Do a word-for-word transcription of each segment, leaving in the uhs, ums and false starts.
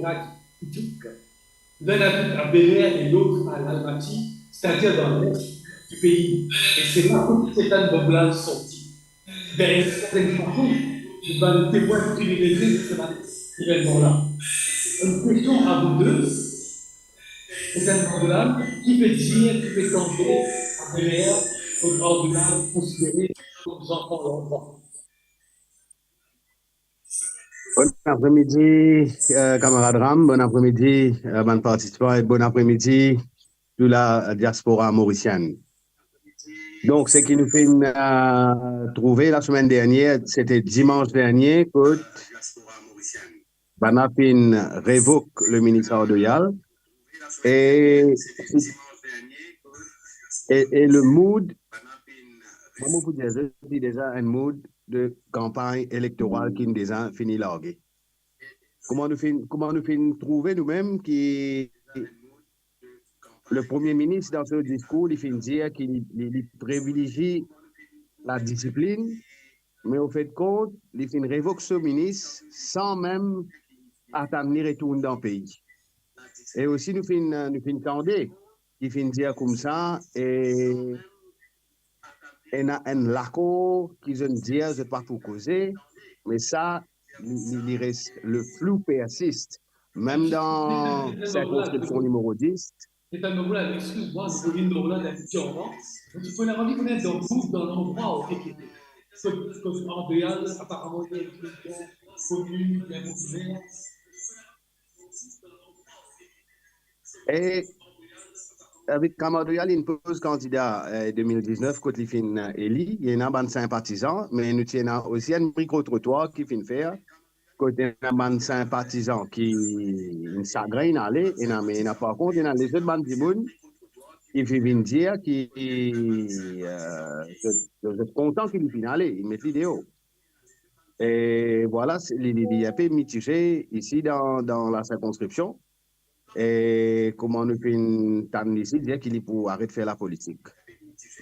Kamarad Idouk. L'un habite à Bel Air et l'autre à Lalmati, c'est-à-dire dans l'est du pays. Et c'est là que Sultan Baboulal sorti. Ben, c'est une façon de témoin privilégié de ce événement-là. Une question à vous deux. Sultan Baboulal, qui peut dire, qui peut tenter à Bel Air, pour Baboulal considéré comme enfant l'enfant? Bon apremidi, euh, kamarad Ram, bon apremidi, euh, bann partisipan, e bon apremidi, tou la diaspora morisienn. Donk, seki nou finn, euh, trouve lasemenn dernie, sete dimans dernie, kot bann la finn revok le minis Ardoyal, e, e, e le mood, kouma mo pou dir, se deza enn mood de kanpagn elektoral ki deza fini large. Kouma nou finn, kouma nou finn trouve noumem ki le Premie Minis, dan so diskour, li finn dir ki li, li, li privilezie ladisiplinn, me anfet kont, li finn revok so minis san mem atann li retourn dan pei. E osi nou finn, nou finn tande, li finn dir koumsa, e ena enn lakor ki zot dir zot pa pou koze, me sa, li, li, li res, le flou persiste. Mem dan sirkonskripsion nimero dis. C'est un homme-là, excuse-moi, je vous dis, là, la question, non? Vous pouvez avoir dit qu'on est dans le groupe, dans l'endroit où il était. Comme, comme Andréal, apparemment, il est bien connu, bien populaire. E avek Vikram Ardoyal, linn poz kandida, eh, de mil diznef, kot li finn, eh, eli, ena bann sinpatizan, me nou ti ena osi enn mikro-trotwar ki finn fer, kot ena bann sinpatizan ki inn sagrin inn ale, ena, me ena par kont, ena lezot bann dimoun ki finn vinn dir ki, eh, zot, zot kontan ki li finn ale, inn met li deor. E vwala, se, li, li, li enpe mitize isi dan, dan lasirkonskripsion. E kouma nou finn tann li isi, dir ki li pou aret fer lapolitik.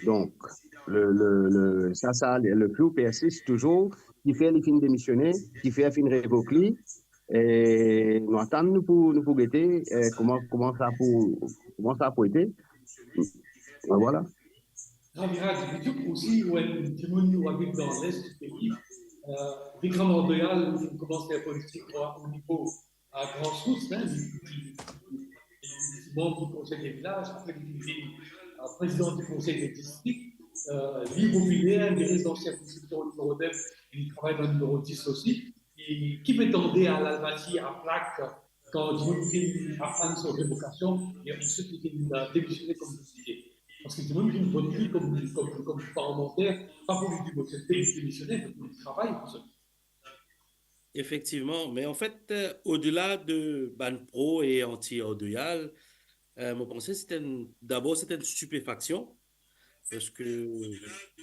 Donk, le, le, le, sa, sa, le, le flou persiste toujours, kifer li finn demisione, kifer finn revok li, e nou atann, nou pou, nou pou gete, e kouma, kouma sa pou, kouma sa pou ete. Vwala. Kamarad Idouk, osi, ou enn dimoun, ou abit dan lest di pei. Euh, Vikram Ardoyal, li koumans fer politik o nivo a Gran Sous, hein, li, li, li, li ti manm di konsey de vilaz, apre li vinn, euh, prezidan di konsey de distrik, euh, li popiler, li res dan sirkonskripsion nimero nef, li travay dan nimero dis osi. E ki pe tande a Lalmati, a Plak, kan dimoun finn aprann so revokasion, e answit li finn, euh, demisione kouma depite. Parski dimoun finn vot li kouma, kouma, kouma parlmanter, pa pou li dir, bon, li demisione, me pou li travay pou sa. Efektivman, me anfet, euh, odela de bann pro e anti Ardoyal, euh, mo panse se enn, dabor se enn stipefaksion, parski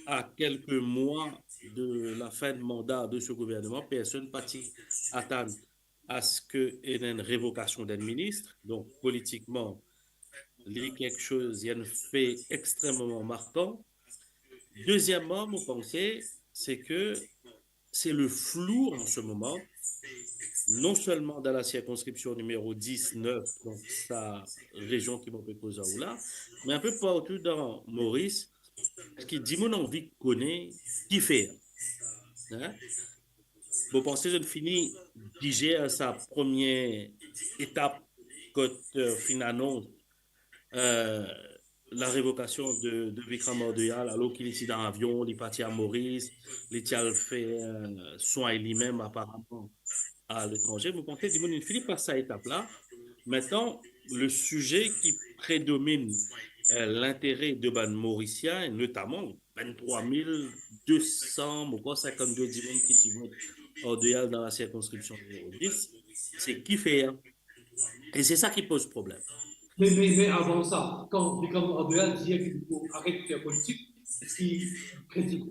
a kelke mwa de lafin de manda de se gouverneman, personn pa ti atann a se ke ena enn revokasion d'enn minis. Donk, politikman, li kiksoz, li enn fe extrememan markan. Dezieman, mo panse, se ke se le flou an se moman, non selman dan lasirkonskripsion nimero dis, nef, donk sa rezion ki mo pe koz ar ou la, me enpe partou dan Moris, ki dimoun anvi kone kifer. Hein? Mo panse zot fini dizer sa premie etap kot, euh, finn anons, euh, larevokasion de, de Vikram Ardoyal, alor ki li ti dan avion, li parti a Moris, li ti al fer, euh, swagn limem aparaman aletranze. Mo panse dimoun inn fini pas sa etap la. Aster, le size ki predominn, euh, lintere de bann Morisien, e notaman vinn-trwa mil de san, mo krwar sinkant-de dimoun ki ti vot Ardoyal dan lasirkonskripsion nimero dis, se kifer. E se sa ki poz problem. Me, me, me avan sa, kan Vikram Ardoyal dir ki li pou aret fer politik, eski li kredib?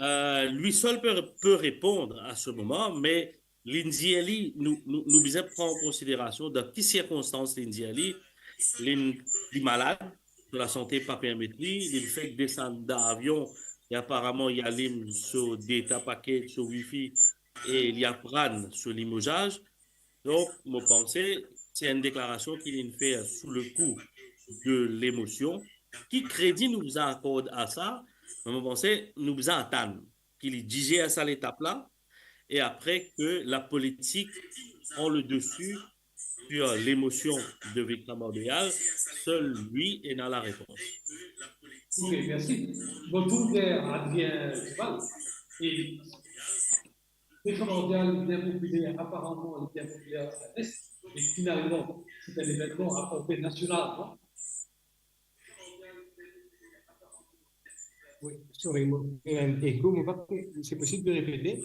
Euh, li sel pe, pe reponn a se moman, me linn dir li, nou, nou, nou bizin pran an konsiderasion dan ki sirkonstans linn dir li, linn, li malad, so lasante pa permet li, linn fek desann dan avion, e aparaman li alim so data package, so wifi, e li aprann so limozaz. Donk, mo panse, se enn deklarasion ki linn fer sou le kou de lemosion. Ki kredi nou bizin akord a sa? Me mo panse, nou bizin atann ki li dizer sa letap la, e apre ke lapolitik pran le desi sur lemosion de Vikram Mordéal, sel li ena larepons. Ok, mersi. Mo trouv Adrien Duval, e Vikram Mordéal, li bien popiler, aparaman, li bien popiler a Lès, e finalman, se enn evenman a porte nasional, non? Wi, sorry, mo, ena enn eko, mo pa, se posib de repete?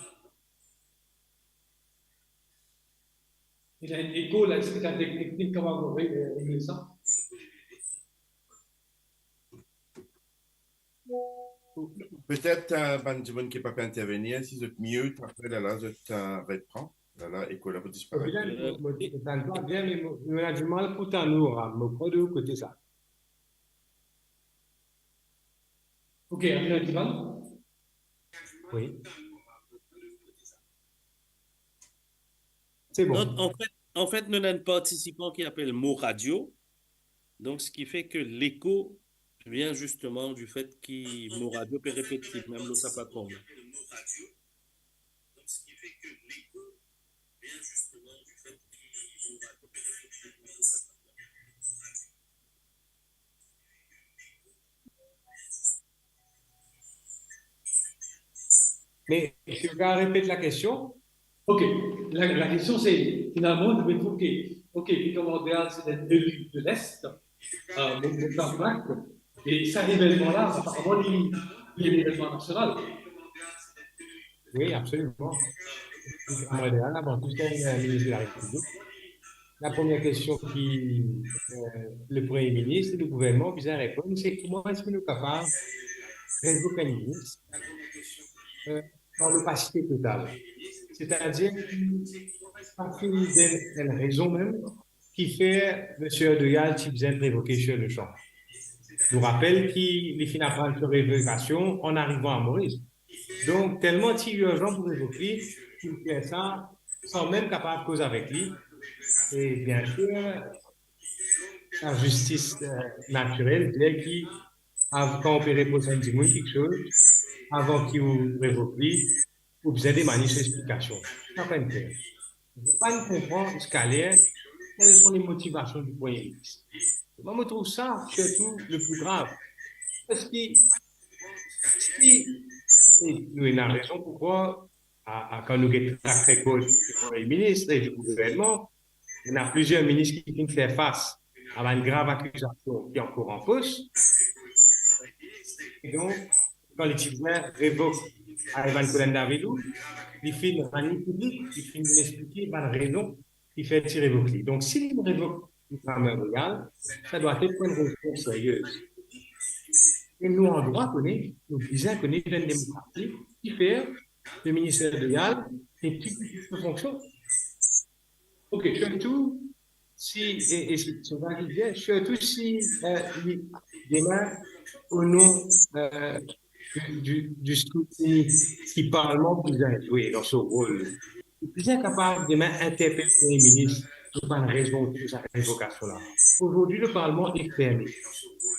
Ena enn eko la, eski enn teknik kapav re-, regle sa? Petet, eh, bann dimoun ki pa pe intervenir, si zot mute, apre lerla zot, eh, repran. Lerla eko la pou disparet. Petet, mo, mo, mo tann pa bien, me mo, mo ena dimal pou tann ou, ah, mo krwar de ou kote sa. Ok, Adrien Duval. Wi. Se bon. Donk, anfet, anfet, nou ena enn partisipan ki apel Mo Radio. Donk, seki fer ke leko vien zisteman difet ki Mo Radio pe repete mem lor sa platform. Me, si ou kapav repet lakestion? Ok, la, lakestion se, finalman, nou pe trouv ke, ok, Vikram Mordéal, se enn eli de Lès, eh, mo, mo tann pa, e sa evenman la, aparaman, li, li enn evenman nasional. Wi, absoliman. Vikram Mordéal, avan tou, se enn, eh, minis de la Repiblik. La premie kestion ki, eh, le Premie Minis, le gouvernman bizin reponn, se kouma eski nou kapav revok enn minis, eh, dan lopasite total. Setadir, pa finn donn enn rezon mem, ki fer Misie Duval ti bizin revoke sir le san. Nou rapel ki li finn aprann so revokasion an arivan a Moris. Donk, telman ti irzan pou revok li, ki fer sa san mem kapav koz avek li. E biensir, lazistis, eh, natirel dir ki av-, kan ou pe reproz enn dimoun kiksoz, avan ki ou revok li, ou bizin demann li so explikasion. Sa pa enn fer. Ou pa konpran ziska ler, kale son lemotivasion di Premie Minis. Mwa, mo trouv sa sirtou le pli grav. Parski si, e nou ena rezon pou krwar, a, a, kan nou get track record di Premie Minis e di gouvernman, ena plizier minis ki finn fer fas a bann grav akizasion ki ankor an pos. E donk, kan li ti bizin revok Ivan Kolendavilou, li finn rann li piblik, li finn explike bann rezon ki fer ti revok li. Donk, si li revok Vikram Mordéal, sa dwa et pou enn rezon serye. E nou an drwa kone, nou bizin kone dan enn demokrasi, ki fer le minis Duval, e ki, ki, ki fonksion. Ok, sirtou si, e, e si, si, sirtou si, eh, li, demin, o non, eh, di, di, di skritini ki parlman bizin zwe dan so rol, bizin kapav demin interpel Premie Minis pou bann rezon de sa revokasion la. Ozordi, le parlman est fermé.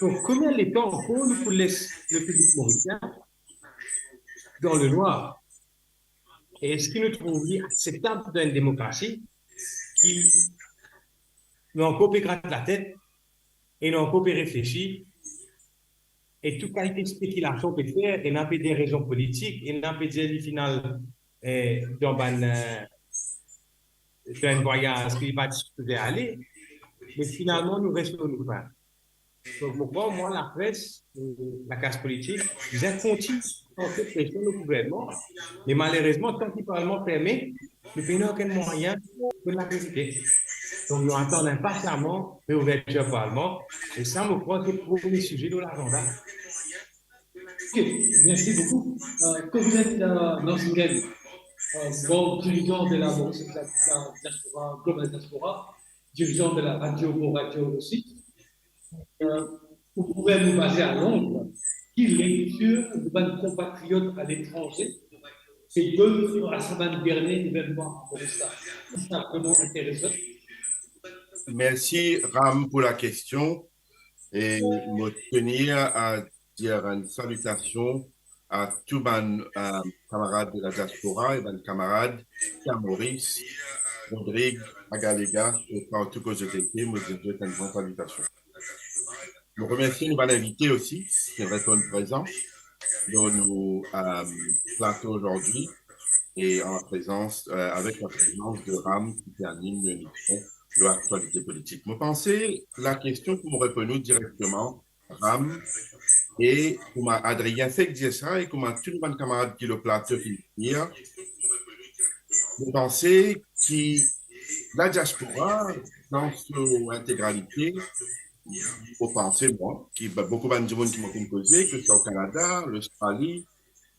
Donk, konbien letan ankor nou pou les le piblik morisien dan le nwar? E eski nou trouv li akseptab dan enn demokrasi ki nou ankor pe grat latet e nou ankor pe reflesi, e tou kalite spekilasion pe fer, ena pe dir rezon politik, ena pe dir li finn al, eh, dan bann, eh, fer enn vwayaz ki li pa ti sipoze ale, me finalman nou res lor nou fin. Donk, mo krwar, mwa, lapres, eh, laklas politik, bizin kontign tante presion lor gouvernman. Me malerezman, tan ki parlman ferme, nou pena okenn mwayin konn laverite. Donk, nou atann inpasiaman reouvertir parlman. E sa, mo krwar, se premie size lor lazanda. Ok, merci beaucoup. Euh, quand vous êtes, euh, dans une, euh, bon, dirigeant de la, bon, c'est la, la diaspora, Global Diaspora, dirigeant de la radio, Mo Radio aussi, euh, ou pou nou baze a Londres, ki lektir nou bann konpatriot aletranze pe donn a sa bann dernie evenman a Moris la. Sa vreman interesan. Mersi, Ram, pou lakestion. E mo tenir a dir enn salitasion a tou bann, eh, kamarad de la diaspora e bann kamarad ki a Moris, Rodrig, Agalega, e partou kot zot ete, mo dir zot enn gran salitasion. Mo remersie nou bann invite osi, ki reponn prezan dan nou, eh, plato azordi, e an prezans, eh, avek la prezans de Ram ki pe anim nou emision lor aktialite politik. Mo panse lakestion pou mo reponn ou direkteman, Ram, e kouma Adrien fek dir sa, e kouma tou bann kamarad ki lor plato finn dir, mo panse ki la diaspora, dan so integralite, mo panse, mwa, ki ba-, boukou bann dimoun ki mo finn koze, ke sa o Kanada, Lostrali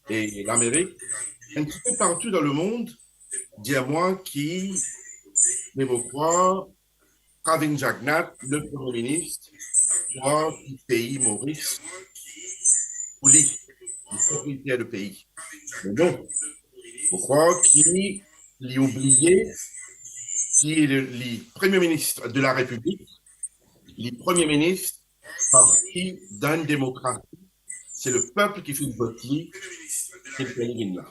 e Lamerik, enn tipe partou dan lemond, dir mwa ki, me mo krwar, Pravind Jugnauth, le Premie Minis, krwar ki pei Moris pou li, li propriyeter de pei. Me non, mo krwar ki li oubliye ki li, li Premie Minis de la Repiblik, li Premie Minis parski dan enn demokrasi, se lepep ki finn vot li, ki finn fer li vinn la.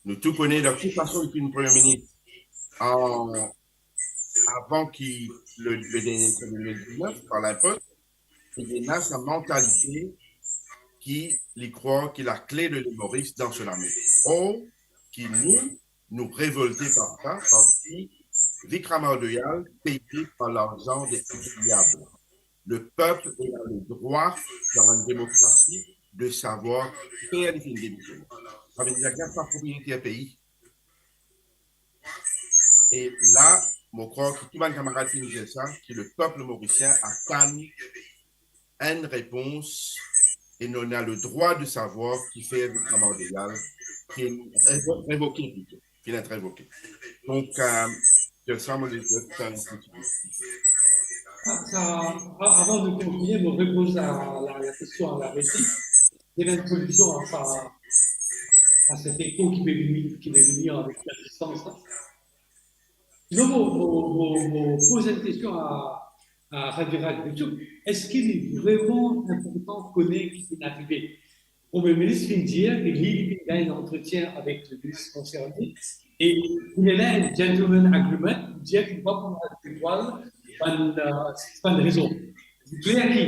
Nou tou kone dan ki fason li finn Premie Minis an avan ki le, le dernie eleksyon de de mil diznef par linpos, li ena sa mantalite ki li krwar ki lakle de Lil Moris dan so lame. Or, ki nou, nou revolte par sa, parski Vikramarth Dayal peye par larzan de kontribiab. Lepep ena ledrwa, dan enn demokrasi, de savwar kifer li finn demisyone. Sa vedir li pa propriyeter pei. E la, mo krwar ki tou bann kamarad finn dir sa, ki lepep morisien atann enn repons e nou ena ledrwa de savwar kifer Vikramarth Dayal finn revo-, revoke plito, finn et revoke. Donk, eh, se sa mo le dir, eh, kontinue. Sa, sa, a-, avan de kontinie, mo repoz la, la, lakestion a la resi. Donn enn solizyon a sa, a set eko ki pe vini, ki pe vini avek persistans la. Sinon, mo, mo, mo, mo poz enn kestion a, a Raviraj Bishop. Eski li vreman inportan kone ki finn arive? Premie Minis finn dir ki li, li finn gagn lantretien avek le minis konserne, e li ena enn gentleman agreement, dir ki li pa pou al devwal bann, eh, bann rezon. Li kler ki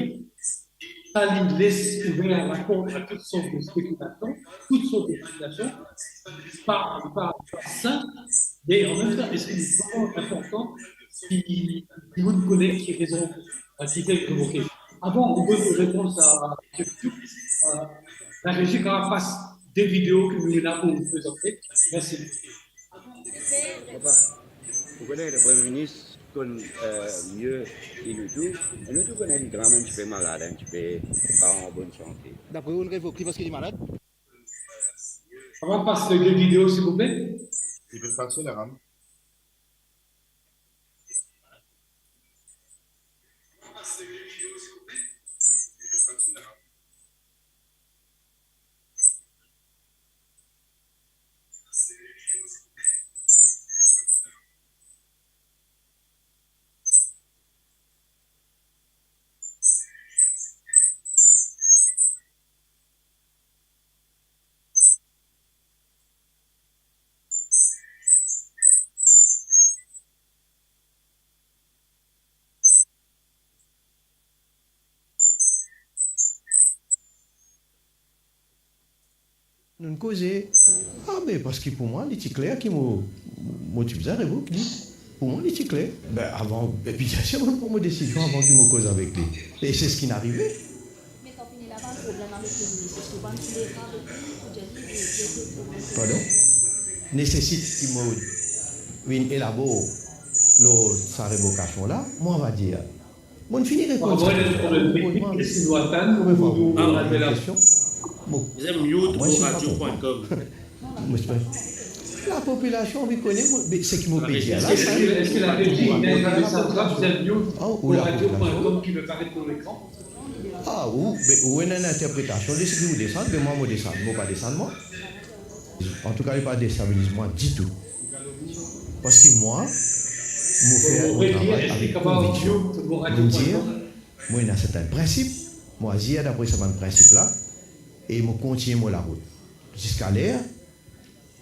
sa li les ouver laport a tout sort de spekilasion, tout sort de spekilasion, pa, pa, pa sin, me an mem tan, eski li vreman inportan ki, ki dimoun kone ki rezon, eh, ki fer li revoke? Avan, nou donn repons a, eh, la rezi kapav pas de video ki nou ena pou prezante. Mersi. Papa, ou kone le Premie Minis konn, eh, mie ki nou tou, e nou tou kone li kanmem enn tipe malad, enn tipe pa an bonn sante. Dapre ou, nou revoke li parski li malad? Avan pas le de video, silvouple. Li pe pase la, Ram. Nou'nn koze. Ah, be, parski pou mwa, li ti kler ki mo, mo ti bizin revoke li. Pou mwa, li ti kler. Be, avan, epi, biensir, mo pran mo desizion avan ki mo koz avek li. E se seki inn arive. Pardon? Nesesit ki mo vinn elabor lor sa revokasion la, mo ava dir. Mo'nn fini reponn sa kestion. Mo reponn, mo reponn. Mo reponn. Mo, mwa, si pa konpran. Mo, lapopilasion anvi kone, mo, be, seki mo pe dir la, sa, eski, eski la Belsik ena enn mesaz la, ou lapopilasion? Ah, ou, be, ou ena enn interpretasion de seki ou desann, be mwa, mo desann, mo pa desann, mwa. Antouka, li pa destabiliz mwa ditou. Parski mwa, mo fer mo travay avek konviksion. Mo dir, mo ena sertin prinsip, mo azir dapre sa bann prinsip la, e mo kontign mo larout. Ziska ler,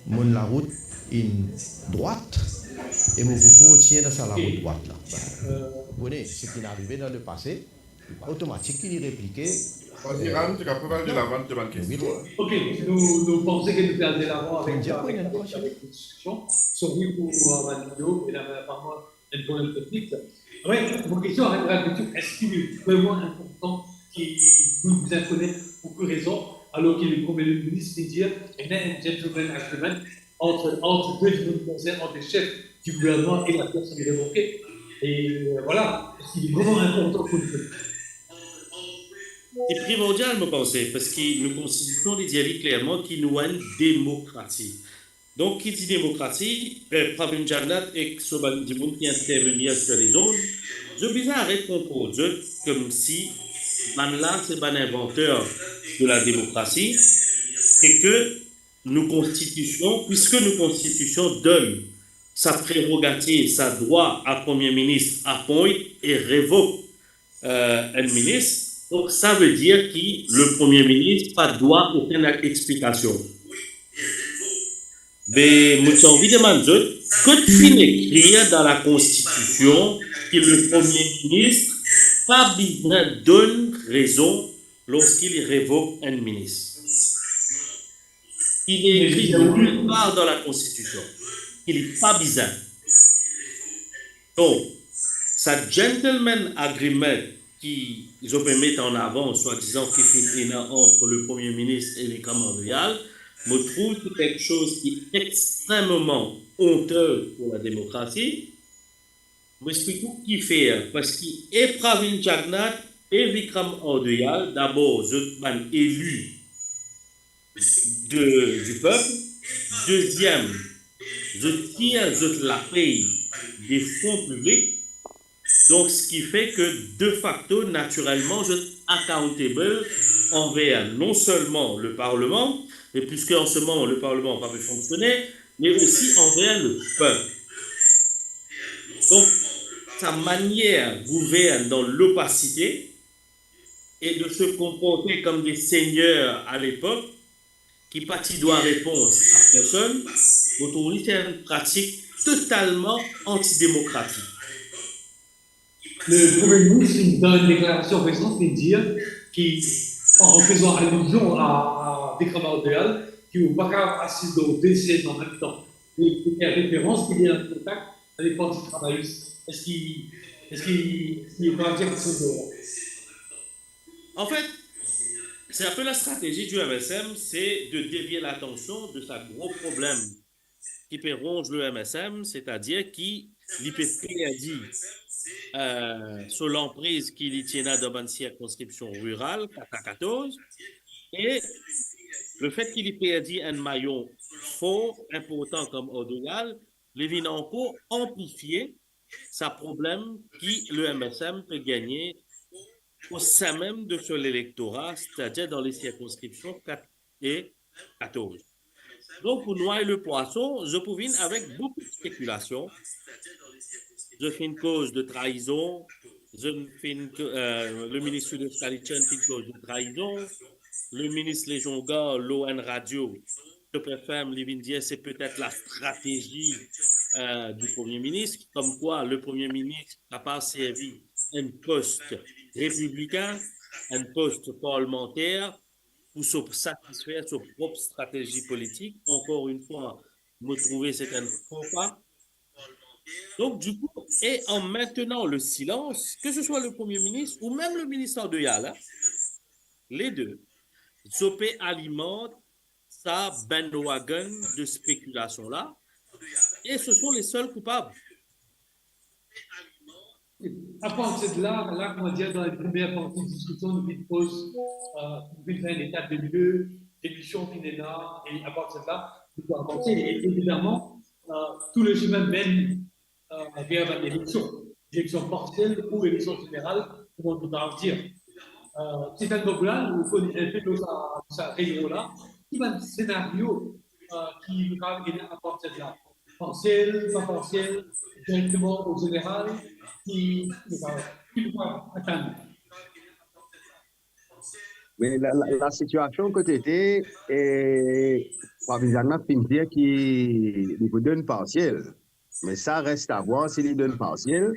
mo larout inn drwat, e mo pou kontign dan sa larout drwat la. Ou kone, seki inn arive dan lepase, otomatik ki li replike. Vas-y, Ram, tu peux parler de la vente de banques. Ok, nou, nou panse ke nou pe al delavan avek, avek, avek, avek diskision. Sorry pou, euh, bann video, e la, aparaman, enn problem teknik. Wi, mo kestion a, a, eski li vreman inportan ki nou bizin kone pou ki rezon, alor ki le Premie Minis li dir, ena enn gentleman agreement ant, ant de dimoun konserni, ant sef di gouvernman e lapersonn revoke. E, euh, vwala, eski li vreman inportan pou nou? Se primordial, mo panse, parski nou konstitision li dir li klerman ki nou enn demokrasi. Donk, ki dir demokrasi, eh, Pravin Jagannath ek so bann dimoun ki intervenir sur les ondes, zot bizin aret konport zot koumsi bann la se bann invanter de la demokrasi, e ke nou konstitision, piske nou konstitision donn sa prerogativ, sa drwa a Premie Minis appoint e revok, euh, enn minis, donk sa ve dir ki le Premie Minis pa dwa okenn explikasion. Be, mo ti anvi demann zot, kot finn ekrir dan lakonstitision ki le Premie Minis pa bizin donn rezon lorski li revok enn minis? Li ekrir nilpar dan lakonstitision ki li pa bizin. Donk, sa gentleman agreement ki zot pe met an avan, swadizan ki finn ena ant le Premie Minis e Vikram Audayal, mo trouv se kiksoz ki extrememan onte pou lademokrasi. Mo explik ou kifer, parski e Pravin Jagannath e Vikram Audayal, dabor, zot bann eli de, du pep. Deziem, zot tir zot lapey de fon piblik. Donk, seki fer ke de facto, natirelman, zot accountable anver non selman le parleman, me piske an se moman le parleman pa pe fonksione, me osi anver le pep. Donk, sa manier gouvern dan lopasite e de se konporte kom de segner a lepok, ki pa ti dwa repons a personn, mo trouv li se enn pratik totalman antidemokratik. Le Premie Minis, dan enn deklarasion resan, li dir ki, an, an fezan alizion a, a Vikram Audayal, ki ou pa kapav asiz lor de sez an mem tan. Li, li fer referans ki li an kontak avek Parti Travayis. Eski, eski, eski li pa dir kiksoz de... An fet, se enn pe la stratezi di M S M, se de devie latansion de sa gro problem ki pe ronz le M S M, setadir ki li pe perdi, euh, so lanpriz ki li ti ena dan bann sirkonskripsion riral, kat a katorz, e lefet ki li perdi enn mayon for, inportan kom Audayal, li vinn ankor anplifie sa problem ki le M S M pe gagne o sin mem de so lelektora, setadir dan le sirkonskripsion kat e katorz. Donk, pou nway lepwason, zot pou vinn avek boukou spekilasion. Zot finn koz de traizon, zot finn, euh, le minis Sudesh Kalichand finn koz de traizon, le minis Lejongar lor enn radio, Top F M, li vinn dir se petet la stratezi, euh, du Premie Minis, komkwa le Premie Minis kapav servi enn pos repiblikin, enn pos parlimanter, pou so, satisfer so prop stratezi politik. Ankor enn fwa, mo trouve se enn fo pa. Donk, dikou, e an mentenan le silans, ke se swa le Premie Minis ou mem le minis Audayal, hein, le de, zot pe alimant sa bandwagon de spekilasion la, e se son le sel koupab. Apartir de la, la, kouma dir, dan la premie parti diskision, nou vinn poz, euh, nou vinn fer enn eta de lie, demision finn ena, e apartir de la, nou pou avanse. E evidaman, euh, tou le semin menn, euh, ver bann eleksion, eleksion parsiel ou eleksion zeneral, kouma nou kapav dir. Euh, Stephen Bogdan, nou kone enn pe lor sa, sa reyon la, ki bann senario eh, ki nou kapav gagn apartir de la? Parsiel, pa parsiel, direkteman ou zeneral, ki nou kapav, ki nou kapav atann? Me la, la, lasitiasion kot ete, e, Provincial Mass finn dir ki li pou donn parsiel. Me sa res a vwar si li donn parsiel.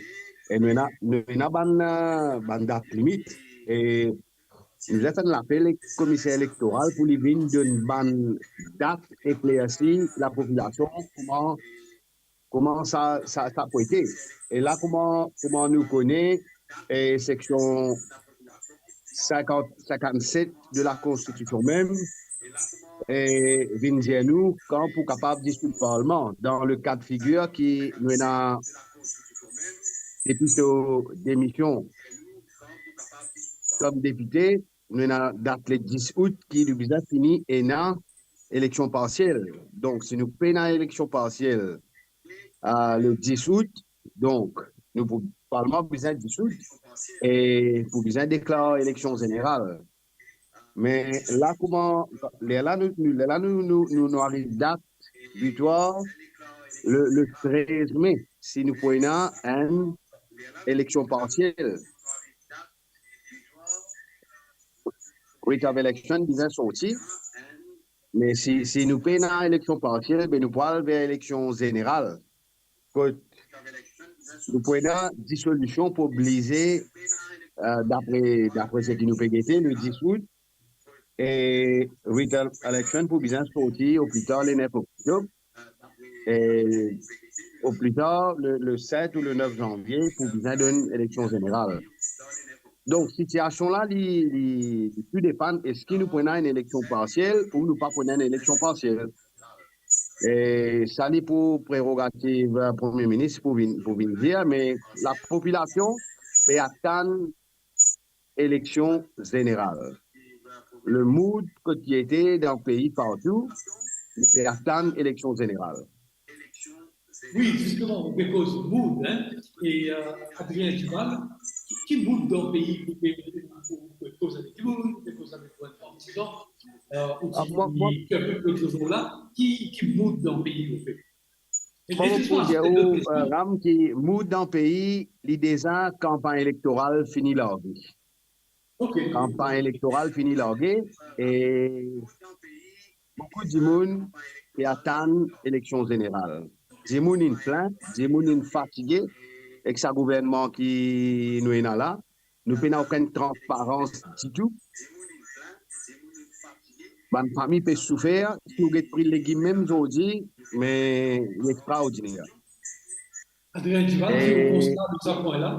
E nou ena, nou ena bann, eh, bann dat limit. E nou bizin fer enn lapel ek komiser elektoral pou li vinn donn bann dat, eklersi lapopilasion kouma, kouma sa, sa, sa pou ete. E la, kouma, kouma nou kone, e seksion sinkant, sinkant-set de Lakonstitision mem, e vinn dir nou kan pou kapav disoud parlman, dan le ka de figir ki nou ena depi so demision kom depite, nou ena dat le dis out ki nou bizin fini ena eleksion parsiel. Donk, si nou pena eleksion parsiel, eh, le dis out, donk, nou pou, parlman bizin disoud e pou bizin deklar eleksion zeneral. Me la, kouma, lerla nou, nou, lerla nou, nou, nou, nou ariv dat butwar le, le trez me, si nou pou ena enn eleksion parsiel. Writ of election bizin sorti, me si, si nou pena eleksion parsiel, be nou pou al ver eleksion zeneral. Kot nou pou ena disolision pou oblize, eh, dapre, dapre seki nou pe gete, le dis out, e writ of election pou bizin sorti o pli tar le nef oktob, e o pli tar le, le set ou le nef zanvie pou bizin donn eleksion zeneral. Donk, sitiasion la, li, li, li tou depann eski nou pou ena enn eleksion parsiel ou nou pa pou ena enn eleksion parsiel. E sa, li pou prerogativ, eh, Premie Minis pou vinn, pou vinn dir, me lapopilasion pe atann eleksion zeneral. Le mood kot li ete dan pei partou, nou pe atann eleksion zeneral. Wi, zisteman, ou pe koz mood, hein, e, eh, Adrien Duval, ki, ki mood dan pei ou pe, ou pe, ou pe koz avek dimoun, ou pe koz avek ou bann partisan, eh, ou ti, ah, mwa, mwa, ki, ki, ki mood dan pei ou pe? Mwa, mo pou dir ou, eh, Ram, ki mood dan pei, li deza kanpagn elektoral fini large. Ok. Kanpagn elektoral fini large, e boukou dimoun pe atann eleksion zeneral. Dimoun inn plin, dimoun inn fatige ek sa gouvernman ki nou ena la. Nou pena okenn transparans ditou. Bann fami pe soufer. Si ou get pri legim mem zordi, me li extraordiner. Adrien Duval, ki ou konsta de sa pwin la?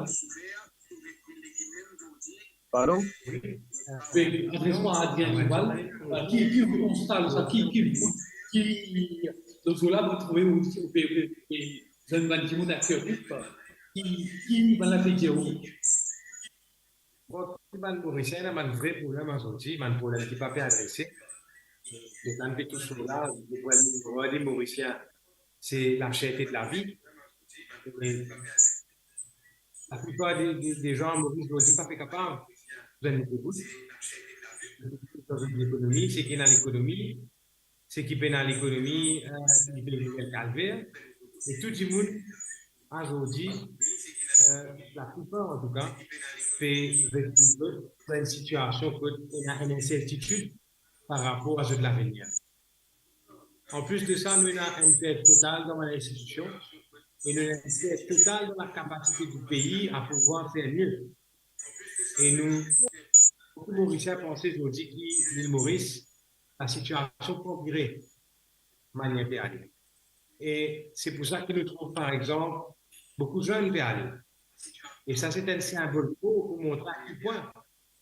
Pardon? Wi, adres mwa Adrien Duval, eh, ki, ki ou konsta de sa, ki, ki, ki, donk, la, ou trouve ou, ou pe, pe, pe, zwenn bann dimoun a Kirkuk, ki, ki bann la pe dir ou? Bon, bann Morisien ena bann vre problem azordi, bann problem ki pa pe adrese. Letan pe tou sort la, le problem de Morisien, se laserte de lavi. E laplipar de, de, de zan Moris zordi pa pe kapav zwenn debout. Lekonomi, seki ena lekonomi, seki pena lekonomi, eh, li pe viv enn kalver. E tou dimoun azordi, eh, laplipar antouka, pe ret dan enn sitiasion kot ena enn insertitid par rapor a zot lavenir. Anplis de sa, nou ena enn pert total dan bann institision e nou ena enn pert total dan lakapasite di pei a pouvwar fer mie. E nou, boukou Morisien panse zordi ki Lil Moris, lasitiasion pou anpire manier pe ale. E se pou sa ki nou trouv, par exanp, boukou zenn pe ale. E sa, se enn sinbol for pou montre a ki pwin,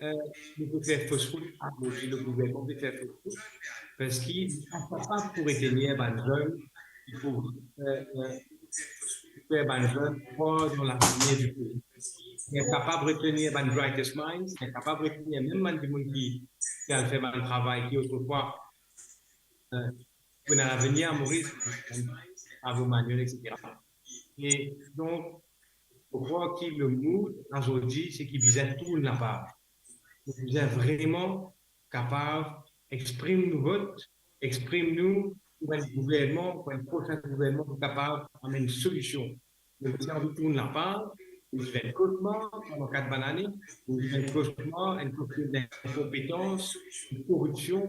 eh, nou pe fer fos rout, a nou, nou gouvernman pe fer fos rout, parski li pa kapav pou retenir bann zenn, ki pou, eh, eh, fer bann zenn krwar dan lavenir di pei. Li inkapav retenir bann brightest minds, li inkapav retenir mem bann dimoun ki, ki al fer bann travay ki otrefwa, eh, pou ena lavenir a Moris, travay manuel, et cetera. E donk, mo krwar ki le mood azordi, se ki bizin tourn lapaz. Nou bizin vreman kapav exprim nou vot, exprim nou, pou enn gouvernman, pou enn prosin gouvernman, pou kapav amenn solision. Mo ti anvi tourn lapaz, li ti enn koshmar pandan kat bann ane, li ti enn koshmar, enn koshmar d'inkonpetans, de koripsion,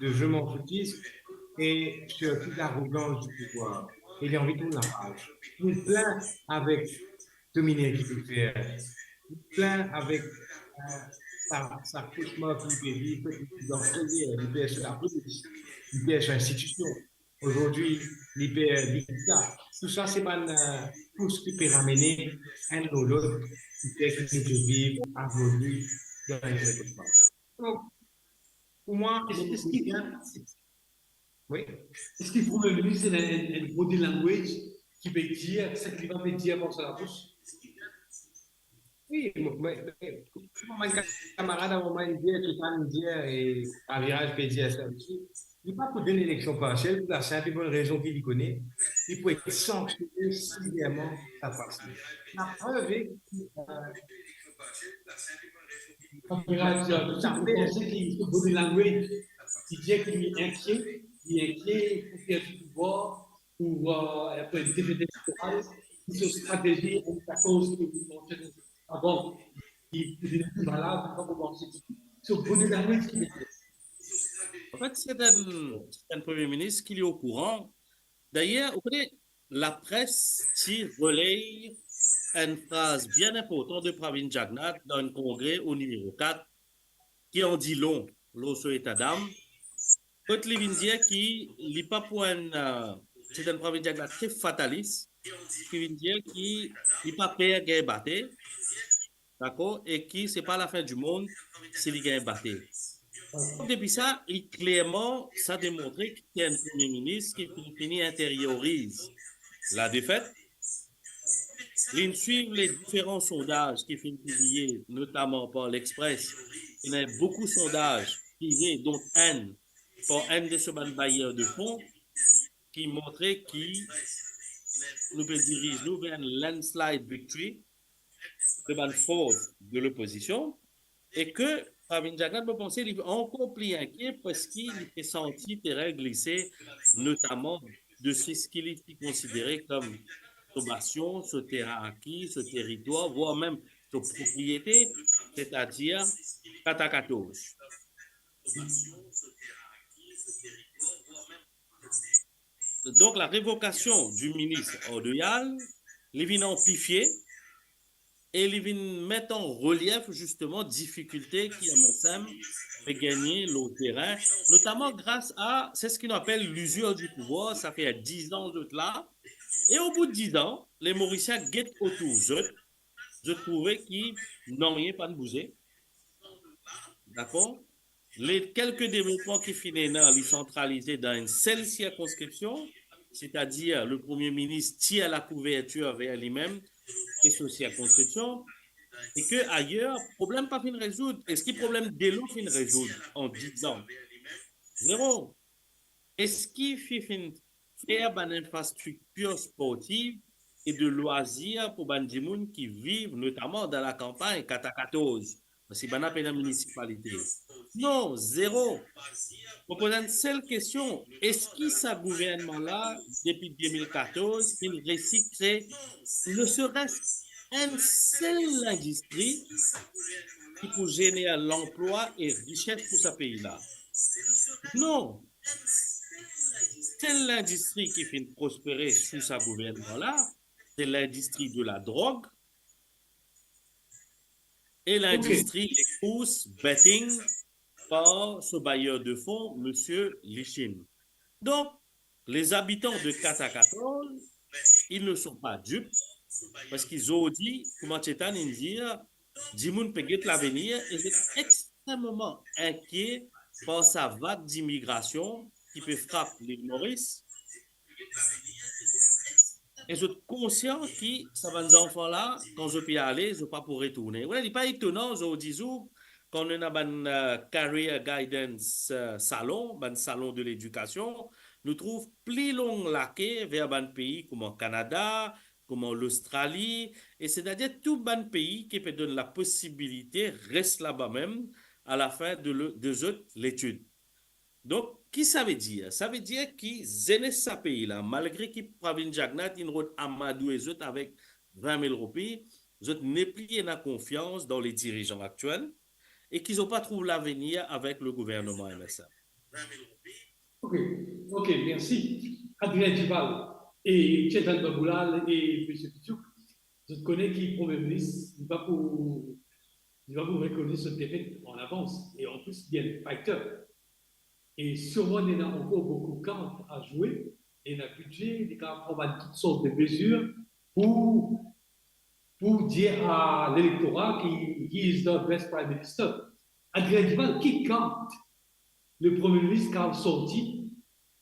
de je m'en foutisme e sirtou d'arogans di pouvwar. E li anvi tourn lapaz. Li plin avek domine ki pe fer, li plin avek, eh, sa, sa koshmar ki li pe viv, li pe dan priyer, li per so lapolis, li per so institision. Azordi, li per li sa. Tou sa, se bann, eh, kous ki pe ramene enn lor lot, ki fer ki nou pe viv azordi dan enn koshmar. Donk, pou mwa, eski, eski, wi. Eski Premie Minis ena enn, enn body language ki pe dir seki li pa pe dir par so labous? Wi, mo, mo, mo, mo enn kamarad, mo enn dir, tou sa enn dir, e Aviraz pe dir sa osi. Li pa pou donn eleksion parsiel pou lasinp e bonn rezon ki li kone, li pou et sanksione severman sa fwa si. Laprev, eh, Aviraz, eh, sa pe, ki so body language, ki dir ki li inkie, li inkie pou perdi pouvwar, pou, eh, pou enn defet elektoral, ki so stratezi, enn katorz ki li mansion avan, ki, ki li pa la, li pa pou manz. So body language ki... Anfet, se enn, se enn Premie Minis ki li okouran. Dayer, ou kone, lapres ti reley enn fraz bien inportan de Pravin Jagannath dan enn kongre o nimero kat, ki an di lon lor so etadam, kot li vinn dir ki li pa pou enn, eh, se enn Pravin Jagannath tre fatalis, ki vinn dir ki li pa per gagn bate, dakor, e ki se pa lafin dimond si li gagn bate. Donk, depi sa, li klerman, sa demontre ki enn Premie Minis ki finn fini interioriz ladefet, li finn swiv le diferan sondaz ki finn pibliye, notaman par L'Express, ena boukou sondaz prive, dont enn par enn de so bann bayer de fon, ki montre ki nou pe diriz nou ver enn landslide victory de bann fors de lopozision, e ke Pravin Jagannath, mo panse, li ankor pli inkie parski li pe santi terin glise, notaman de seki li ti konsidere kom so basion, so terin aki, so teritwar, vwar mem so propriete, setadir Kata katorz. Donk, larevokasion di minis Ordoyal, li vinn anplifie e li vinn met an relief, zisteman, difikilte ki MSM pe gagne lor terin, notaman gras a, se seki nou apel l'usure du pouvoir, sa fer diz an zot la, e obout diz an, le Morisien get otour zot, zot trouve ki nanye pa'nn bouze. Dakor? Le kelke devlopman ki finn ena, li santralize dan enn sel sirkonskripsion, setadir le Premie Minis tir lakouvertir ver limem e so sirkonskripsion, e ke ayer, problem pa finn rezoud. Eski problem delo finn rezoud an diz an? Zero. Eski fi-, finn fer bann infrastriktir sportiv e de lwazir pou bann dimoun ki viv notaman dan lakanpagn, Kata katorz, parski bann la pena minisipalite? Non, zero. Mo poz enn sel kestion, eski sa gouvernman la, depi de mil katorz, finn resi kre ne seres enn sel lindistri ki pou zener lanplwa e rises pou sa pei la? Non. Sel lindistri ki finn prospere sou sa gouvernman la, se lindistri de ladrog e lindistri, ok, le kous, betting, par so bayer de fon, misie Lichin. Donk, les habitants de Kata katorz, ils ne sont pas dupes, parski zordi, kouma Chetan inn dir, dimoun pe get lavenir e zot extrememan inkie par sa vag dimigrasion ki pe frap Lil Moris. E zot konsian ki sa bann zanfan la, kan zot pe ale, zot pa pou retourne. Wi, li pa etonan, zordi zour, kan nou ena bann, eh, career guidance, eh, salon, bann salon de ledikasion, nou trouv pli long lake ver bann pei kouma Kanada, kouma Lostrali, e setadir tou bann pei ki pe donn laposibilite res laba mem alafin de le, de zot letid. Donk, ki sa vedir? Sa vedir ki zenes sa pei la, malgre ki Pravind Jugnauth inn rod amadoue zot avek vin mil roupi, zot nepli ena konfians dan le dirizan aktiel e ki zot pa trouv lavenir avek le gouvernman M S M. Ok, ok, mersi. Adrien Duval e Chetan Baboulal e Misie Pitchouk, zot kone ki Premie Minis, li pa pou, li pa pou rekonet so defet an avans. E an plis, li enn fighter. E sirman, li ena ankor boukou kart a zwe, li ena bidze, li kapav pran bann tou sort de mezir pou, pou dir a lelektora ki he is the best Prime Minister. Adrien Duval, ki kart le Premie Minis kapav sorti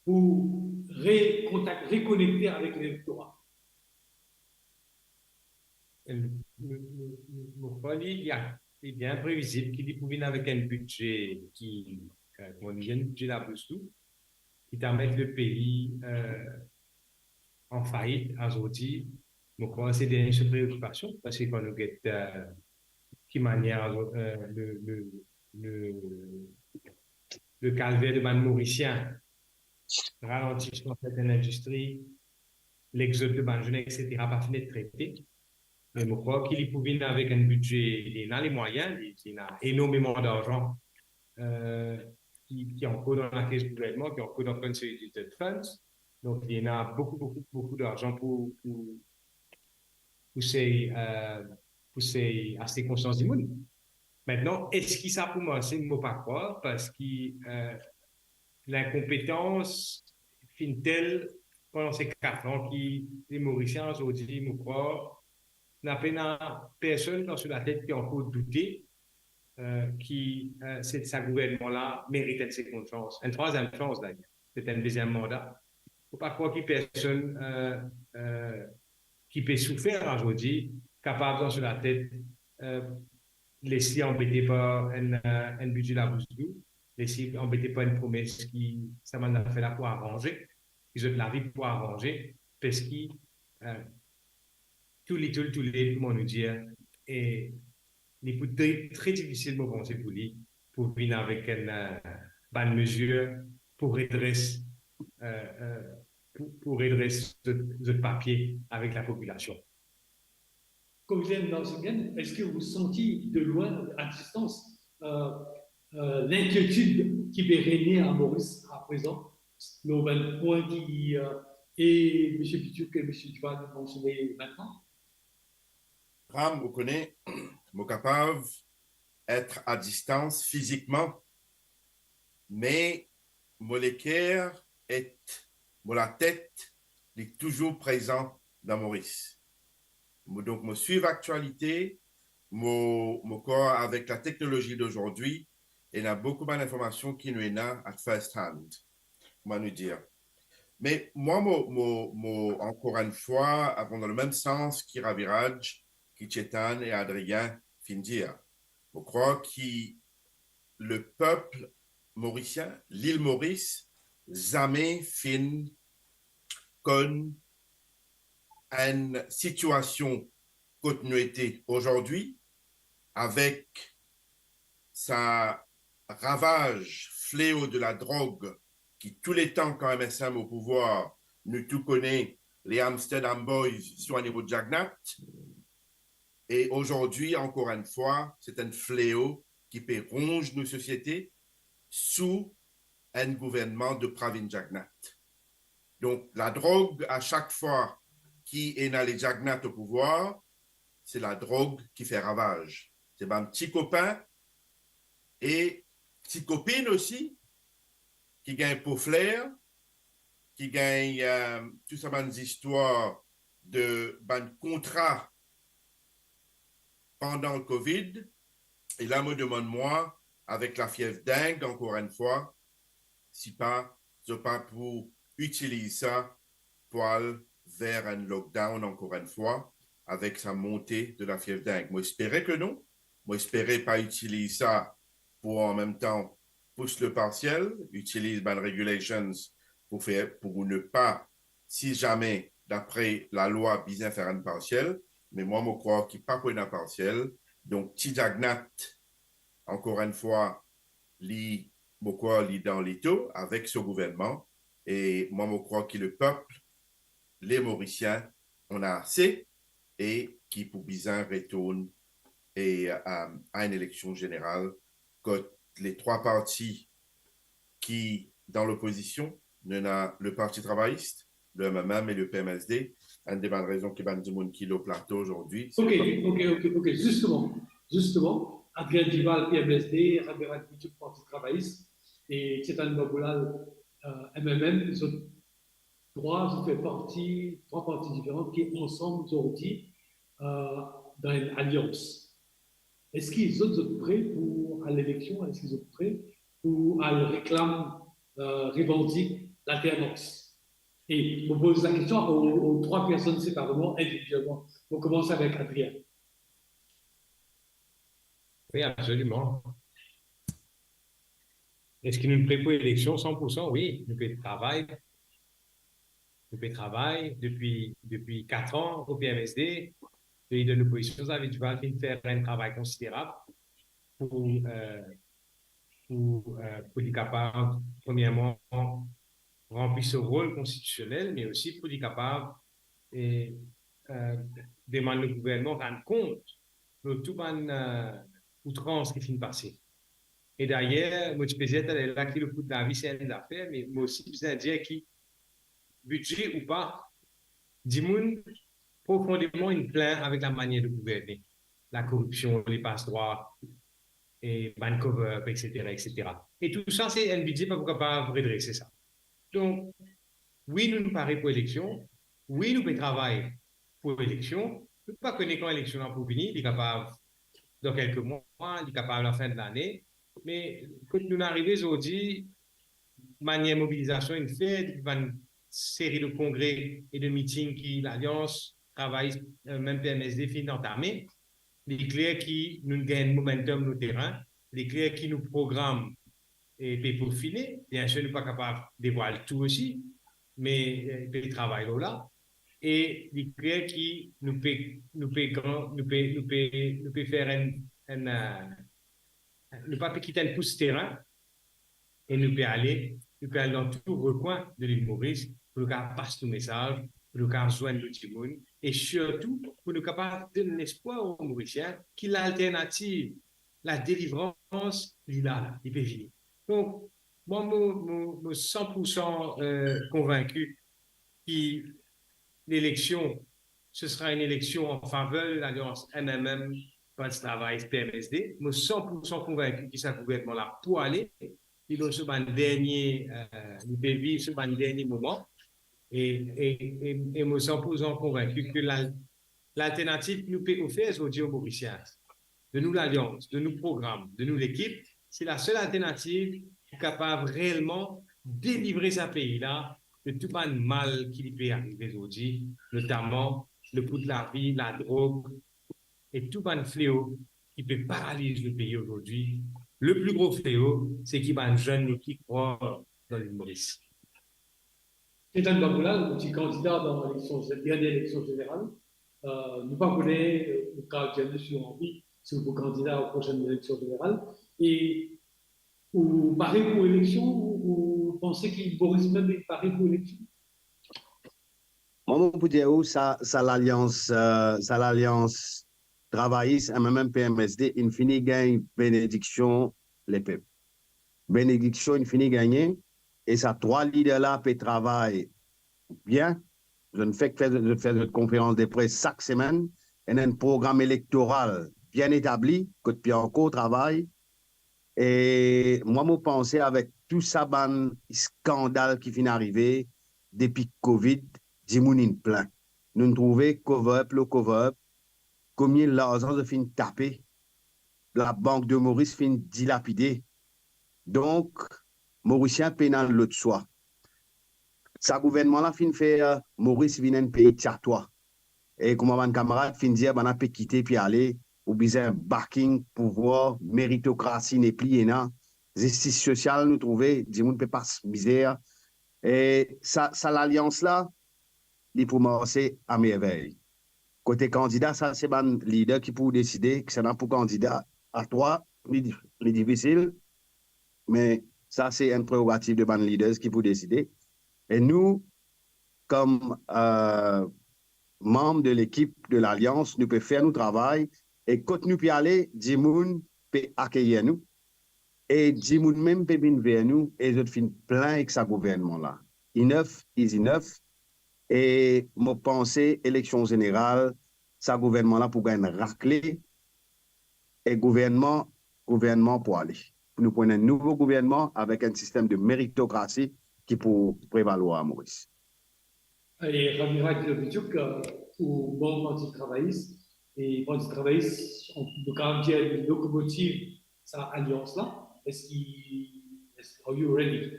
pou rekontak, rekonekte avek lelektora? Mo, mo, mo, mo krwar li, li a, li bien previzib ki li pou vinn avek enn bidze ki, eh, kouma nou dir, enn bidze labous dou, ki ta met lepei, eh, an fait azordi. Mo krwar se dernie so preokipasion, parski kan nou get, eh, ki manier, eh, le, le, le, le kalver de bann Morisien, ralantisman sertenn lindistri, lexod de bann zwenn, et cetera, pa finn et trete. Me mo krwar ki li pou vinn avek enn bidze, li ena lemwayin, li, li ena enormeman larzan, eh, ki, ki ankor dan lakes gouvernman, ki ankor dan Consolidated Funds. Donk, li ena boukou, boukou, boukou larzan pou, pou, pou sey, eh, pou sey aste konsians dimoun. Aster, eski sa pou marse? Mo pa krwar, parski, eh, linkonpetans finn tel pandan se kat an ki le Morisien azordi, mo krwar, napa personn dan so latet ki ankor doute, eh, ki, eh, se, sa gouvernman la merit enn segonn sans, enn trwaziem sans dayer, petet enn deziem manda. Mo pa krwar ki personn, eh, eh, ki pe soufer azordi kapav dan so latet, eh, les li anbete par enn, eh, enn bidze labous dou, les li anbete par enn promes ki sa bann zafer la pou aranze, ki zot lavi pou aranze, parski, eh, tou li, tou li, tou li, kouma nou dir, e li pou tre, tre difisil, mo panse, pou li, pou vinn avek enn, eh, bann mezir pou redres, eh, eh, pou, pou redres zot, zot papie avek lapopilasion. Comedian Nalsinghan, est-ce que vous sentez de loin, à distance, euh, euh, l'inquiétude qui peut régner à Maurice à présent, lor bann pwin ki, euh, e Misie Pitchouk e Misie Duval mensione aster? Ram, ou kone, mo kapav et a distans fizikman, me mo leker et mo latet, li touzour prezan dan Moris. Mo, donk, mo swiv aktialite, mo, mo krwar avek la teknolozi dozordi, ena boukou bann informasion ki nou ena at first hand, kouma nou dir. Me mwa, mo, mo, mo, ankor enn fwa, avan dan lemem sans ki Raviraj, ki Chetan e Adrien finn dir. Mo krwar ki lepep morisien, Lil Moris, zame finn konn enn sitiasion kot nou ete ozordi, avek sa ravaz, fleo de ladrog ki touletan kan M S M o pouvwar, nou tou kone le Amsterdam Boys swanye kot Jagannath. E ozordi, ankor enn fwa, se enn fleo ki pe ronz nou sosiete sou enn gouvernman de Pravind Jagannath. Donk, ladrog, a sak fwa ki ena le Jagannath o pouvwar, se ladrog ki fer ravaz. Se bann ti kopin e ti kopinn osi ki gagn po fler, ki gagn, eh, tou sa bann zistwar de bann kontra pandan Covid. E la, mo demann mwa, avek lafiev deng, ankor enn fwa, si pa, zot pa pou itiliz sa pou al ver enn lockdown, ankor enn fwa, avek sa monte de lafiev deng. Mo espere ke non. Mo espere pa itiliz sa pou an mem tan pous le parsiel, itiliz bann regulations pou fer, pou ne pa, si zame, dapre lalwa, bizin fer enn parsiel, me mwa, mo krwar ki pa pou ena parsiel. Donk, ti Jagannath, ankor enn fwa, li mo krwar li dan leto avek so gouvernman, e mwa mo krwar ki lepep, les Mauriciens, ena ase, e ki pou bizin retourn e, euh, a enn eleksion zeneral kot le trwa parti ki dan lopozision, nou ena le Parti Travayis, le M M M e le P M S D. Enn de bann rezon ki bann dimoun ki lor plato ozordi, se... Ok, ok, ok, ok, zisteman, zisteman, Adrien Duval, P M S D, Rabera Gvithiouk, Parti Travayis, e Tshetane Bamboulal, euh, M M M, zot trwa, zot fer parti, trwa parti diferan ki ansam ozordi, euh, dan enn alians. Eski zot, zot pre pou al eleksion? Eski zot pre pou al reklam, euh, revandik lalternans? E mo poz lakestion o, o trwa personn separeman, individielman. Mo koumans avek Adrien. Wi, absoliman. Eski nou pre pou eleksion? San pou san, wi. Nou pe travay. Nou pe travay depi, depi kat an o P M S D. Lider lopozision, Xavier Duval, finn fer enn travay konsiderab pou, euh, pou, euh, pou li kapav, premierman, ranpli so rol konstitisionel, me osi pou li kapav, e, euh, demann le gouvernman rann kont lor tou bann, euh, outrans ki finn pase. E dayer, mo ti pe dir taler la ki le kou de lavi se enn zafer, me mo osi bizin dir ki, bidze ou pa, dimoun profondeman inn plin avek lamanier de gouverne, lakoripsion, lepas drwa, e bann cover-up, et cetera, et cetera. E tou sa, se enn bidze pa pou kapav redrese sa. Donk, wi, nou, nou pare pou eleksion, wi, nou pe travay pou eleksion, nou pa kone kan eleksion la pou vini, li kapav dan kelke mwa, li kapav lafin de lane, me kot nou arive ozordi, manier mobilizasion inn fer, depi bann seri de kongre e de miting ki Lalians Travayis, euh, mem P M S D finn antame, li kler ki nou gagn momentum lor terin, li kler ki nou program, e, pe pofine. Biensir, nou pa kapav devwal tou osi, me, e, pe travay lor la. E li kler ki nou pe, nou pe gran, nou pe, nou pe, nou pe fer enn, enn, euh, nou pa pe kit enn kous terin, e nou pe ale, nou pe al dan tou rekwin de lil Moris pou nou kapav pas nou mesaz, pou nou kapav zwenn nou dimoun, e sirtou pou nou kapav donn lespwar o Morisien ki lalternativ, ladelivrans, li la, li pe vini. Donk, mwa, mo, mo, mo san pou san, euh, konvinki ki leleksion, se sera enn eleksion an faver de lalians M M M, Parti Travayis, P M S D. Mo san pou san konvinki ki sa gouvernman la pou ale. Li dan so bann dernie, euh, li pe viv so bann dernie moman. E, e, e, e mo san pou san konvinki ki la, lalternativ ki nou pe ofer ozordi o Morisien, de nou lalians, de nou program, de nou lekip, se lasel alternativ ki kapav reelman delivre sa pei la de tou bann mal ki li pe arive ozordi, notaman le kou de lavi, ladrog e tou bann fleo ki pe paraliz nou pei ozordi. Le pli gro fleo, se ki bann zenn nou ki krwar dan lil Moris. Tshetane Bamboulal, ou ti kandida dan leleksion, dernie eleksion zeneral. Euh, nou pa kone, euh, ou kapav dir nou si ou anvi, si ou pou kandida o prosenn eleksion zeneral. E ou pare pou eleksion, ou, ou panse ki Moris mem li pare pou eleksion? Mwa, mo pou dir ou, sa, sa lalians, euh, sa lalians Travayis, M M M, P M S D, inn fini gagn benediksion lepep. Benediksion inn fini gagne, e sa trwa lider la pe travay bien. Zot fek fer, zot fer zot konferans de pres sak semenn, ena enn program elektoral bien etabli, kot pe ankor travay. E mwa, mo panse avek tou sa bann skandal ki finn arive depi Covid, dimoun inn plin. Nou'nn trouve cover up lor cover up, komie larzan zot finn tape, Labank de Moris finn dilapide. Donk, Morisien pena lot swa. Sa gouvernman la finn fer Moris vinn enn pei tyatwa. E kouma bann kamarad finn dir, bann la pe kite, pe ale, ou bizin backing, pouvwar, meritokrasi nepli ena, zistis sosial nou trouve, dimoun pe pas mizer. E sa, sa lalians la, li pou marse a mervey. Kote kandida, sa se bann lider ki pou deside, kisannla pou kandida. A trwa, li, li difisil, me Sa se enn prerogativ de bann leaders ki pou deside. E nou, kom, eh, manm de lekip de Lalians, nou pe fer nou travay, e kot nou pe ale, dimoun pe akeyir nou, e dimoun mem pe vinn ver nou, e zot finn plin ek sa gouvernman la. Enough is enough, e mo panse eleksion zeneral, sa gouvernman la pou gagn rakle, e gouvernman, gouvernman pou ale. Pou nou pran enn nouvo gouvernman avek enn sistem de meritokrasi ki pou prevalwar Moris. E Ramira Kilovichuk, eh, ou manm Parti Travayis, e Parti Travayis, on, nou kapav dir, li lokomotiv sa alians la. Eski, eski, are you ready?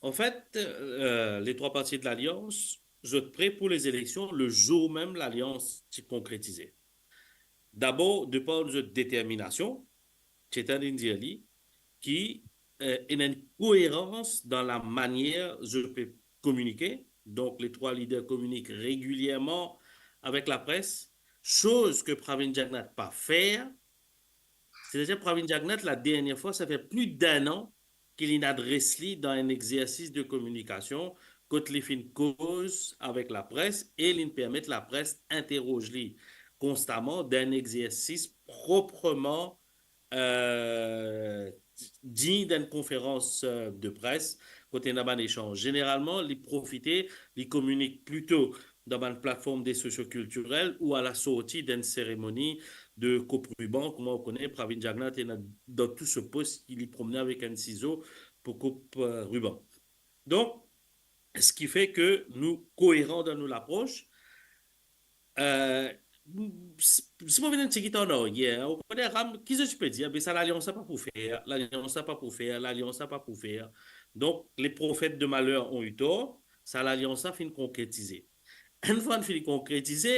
Anfet, eh, le trwa parti de Lalians, zot pre pou lezileksion, le zour mem Lalians ti konkretize. Dabor, depar de zot determinasion, ti ena enn dir li, ki, eh, ena enn koerans dan lamanier zot pe kominike. Donk, le trwa lider kominik regilierman avek lapres, soz ke Pravin Jagannath pa fer. Setadir, Pravin Jagannath, la dernie fwa, sa fer plis de enn an ki linn adres li dan enn exersis de kominikasion kot li finn koz avek lapres e linn permet lapres interoz li konstaman dan enn exersis propreman, eh, dign d'enn konferans, eh, de pres, kot ena bann esanz. Zeneralman, li profite, li kominik plito dan bann platform de sosio-kiltirel ou a la sorti d'enn seremoni de koup riban. Kouma ou kone, Pravin Jagannath ena dan tou so post, li promne avek enn sizo pou koup, eh, riban. Donk, seki fer ke nou koeran dan nou lapros. Eh, si, si mo vinn enn tigit an aryer, ou kone, Ram, ki zot ti pe dir, be sa lalians la pa pou fer, lalians la pa pou fer, lalians la pa pou fer. Donk, les prophètes de malheur ont eu tort, sa lalians la finn konkretize. Enn fwa li finn konkretize,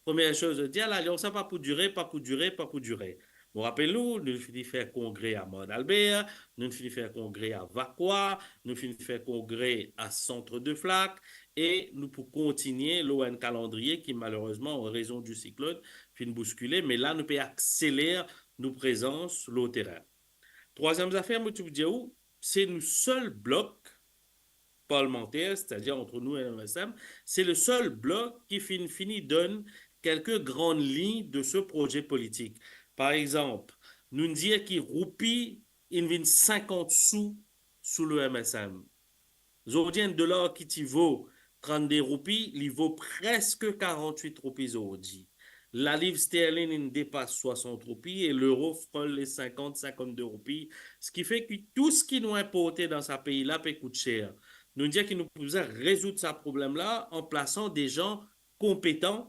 premie soz zot dir, lalians la pa pou dire, pa pou dire, pa pou dire. Mo rapel nou, nou finn fer kongre a Mort d'Albert, nou finn fer kongre a Vacoas, nou finn fer kongre a Centre de Flaques, e nou pou kontinie lor enn kalandriye ki, malerezman, an rezon di siklonn, finn bouskile, me la, nou pe akseler nou prezans lor terin. Trwaziem zafer, mo ti pou dir ou, se nou sel blok parlemanter, setadir ant nou e M S M, se le sel blok ki finn fini donn kelke gran lign de so proze politik. Par exanp, nou dir ki roupi inn vinn sinkant sou sou le M S M. Zordi, enn dolar ki ti vo trannde roupi, li vo preske karant-wit roupi zordi. Laliv sterlin inn depas swasant roupi e lero frol le sinkant, sinkant-de roupi, seki fer ki tou seki nou inporte dan sa pei la pe kout ser. Nou dir ki nou pou bizin rezoud sa problem la an plasan de zan konpetan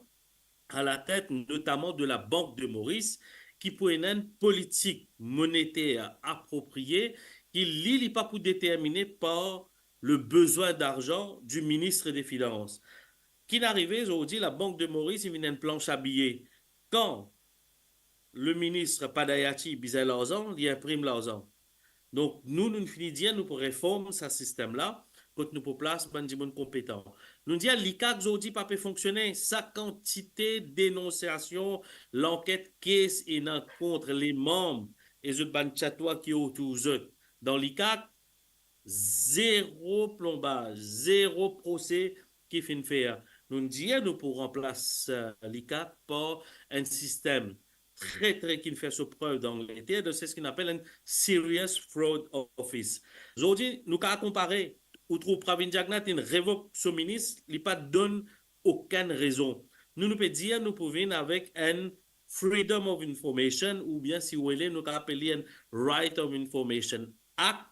a latet, notaman de la Banque de Maurice, ki pou ena enn politik moneter apropriye, ki li, li pa pou determine par le bezwin darzan di minis de finans. Ki inn arive zordi, la Banque de Maurice, li vinn enn plans a biye. Kan le minis Padayachee bizin larzan, li inprim larzan. Donk, nou, nou fini dir, nou pou reform sa sistem la, kot nou pou plas bann dimoun konpetan. Nou dir, l'ICAC zordi pa pe fonksione, sa kantite denonsiasion, lanket kes ena kont le manm e zot bann tyatwa ki otour zot dan l'ICAC, zero plonbaz, zero prose ki finn fer. Nou dir nou pou ranplas, eh, l'ICAC par enn sistem tre, tre, ki finn fer so prev dan Langleter, donk se seki apel enn Serious Fraud Office. Zordi, nou kapav konpare, ou trouv Pravin Jagannath inn revok so minis, li pa donn okenn rezon. Nou, nou pe dir, nou pou vinn avek enn Freedom of Information, oubien si ou le, nou kapav apel li enn Right of Information Act,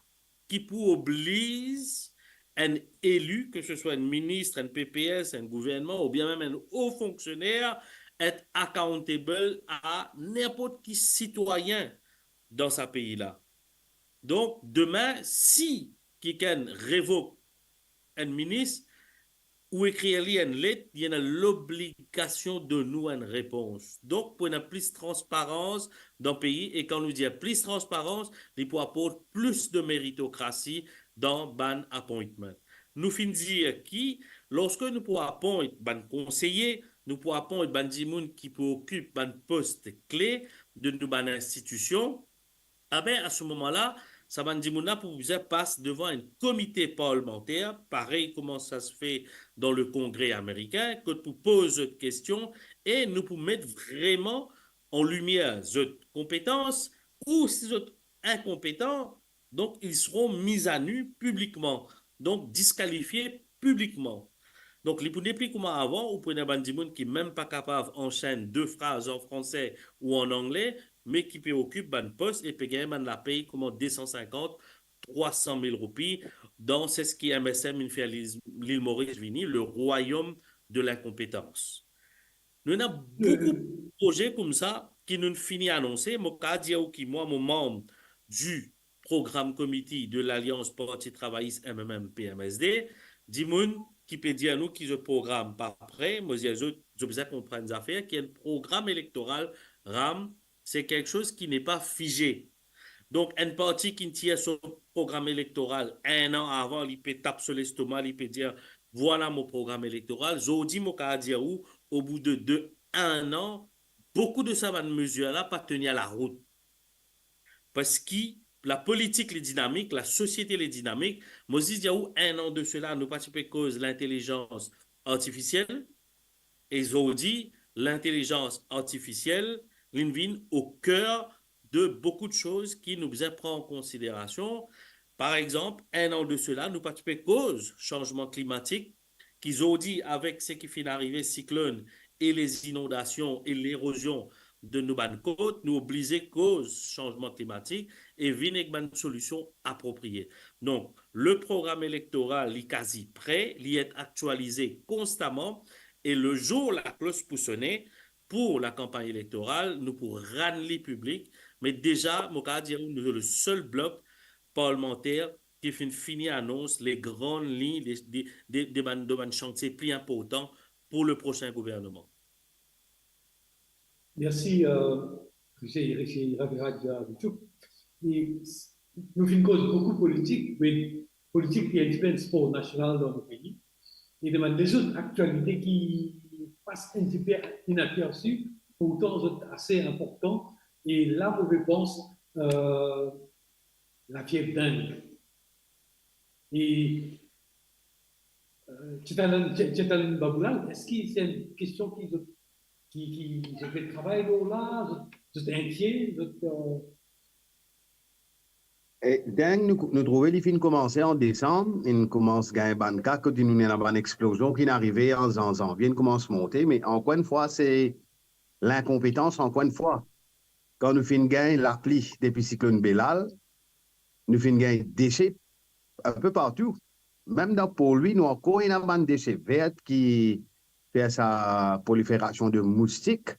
ki pou obliz enn eli, ke se swa enn minis, enn P P S, enn gouvernman, oubien mem enn o fonksioner, et accountable a ninport ki sitwayin dan sa pei la. Donk, demin, si kikenn revok enn minis, ou ekrir li enn let, li ena lobligasion donn ou enn repons. Donk, pou ena plis transparans dan pei, e kan nou dir plis transparans, li pou aport plis de meritokrasi dan bann appointment. Nou finn dir ki, lorske nou pou appoint bann konseye, nou pou appoint bann dimoun ki pou okip bann post kle de nou bann institision, Abe, a se moman la, sa bann dimoun la pou bizin pas devan enn komite parlimanter, parey kouma sa se fer dan le Kongre amerikin, kot pou poz zot kestion e nou pou met vreman an limier zot konpetans, ou si zot inkonpetan, donk ils seront mis à nu publiquement, donk diskalifie piblikman. Donk, li pou nepli kouma avan, ou pou ena bann dimoun ki mem pa kapav ansenn de fraz an franse ou an angle, me ki pe okip bann pos e pe gagn bann lapey kouma de san sinkant, trwa san mil roupi, dan se ki M S M inn fer Lil, Lil Moris vini, le royaume de l'incompétence. Nou ena boukou proze koumsa ki nou fini anonse. Mo kapav dir ou ki mwa, mo manm du program committee de Lalians Parti Travayis M M M P M S D, dimoun ki pe dir nou ki zot program pa pre, mo dir zot, zot bizin konprann zafer, ki enn program elektoral, Ram, se kiksoz ki n'est pas figé. Donk, enn parti ki inn tir so program elektoral enn an avan, li pe tap so lestoma, li pe dir, "Vwala mo program elektoral." Zordi, mo kapav dir ou, o bout de de, enn an, boukou de sa bann mezir la pa tenir larout. Parski lapolitik li dinamik, lasosiete li dinamik. Mo zis dir ou, enn an de sela, nou pa ti pe koz lintelizans artifisiel. E zordi, lintelizans artifisiel, li vinn o ker de boukou de soz ki nou bizin pran an konsiderasion. Par exanp, enn an de sela, nou pa ti pe koz sanzman klimatik, ki zordi, avek seki finn arive, siklonn e lezinondasion e lerozion de nou bann kot, nou oblize koz sanzman klimatik e vinn ek bann solision apropriye. Donk, le program elektoral, li kazi pre, li et aktialize konstaman, e le zour laklos pou sone pou lakanpagn elektoral, nou pou rann li piblik, me deza, mo kapav dir ou, nou le sel blok parlimanter ki finn fini anons le gran lign de, de, de, de bann, de bann santie pli inportan pou le prosin gouverneman. Mersi, euh, Misie Iraviraj Ravichou. E s-, nou finn koz boukou politik, me politik li enn tipe enn spor nasional dan nou pei. E de bann lezot aktialite ki pas enn tipe inapersi, pourtan zot ase inportan. E la, mo pe pans, euh, lafiev deng. E, euh, ti ena, ti, ti ena enn baboulal, eski se enn kestion ki zot, ki, ki zot pe travay lor la, zot, zot inkie, zot, euh, E deng, nou, nou trouve li finn koumanse an desanm, inn koumans gagn bann ka, kot nou ena bann explosion ki inn arive an zan-, zanvie, inn koumans monte, me ankor enn fwa, se linkonpetans, ankor enn fwa. Kan nou finn gagn lapli depi siklonn Belal, nou finn gagn dese inpe partou. Mem dan Porlwi, nou ankor ena bann dese ver ki fer sa proliferasion de moustik.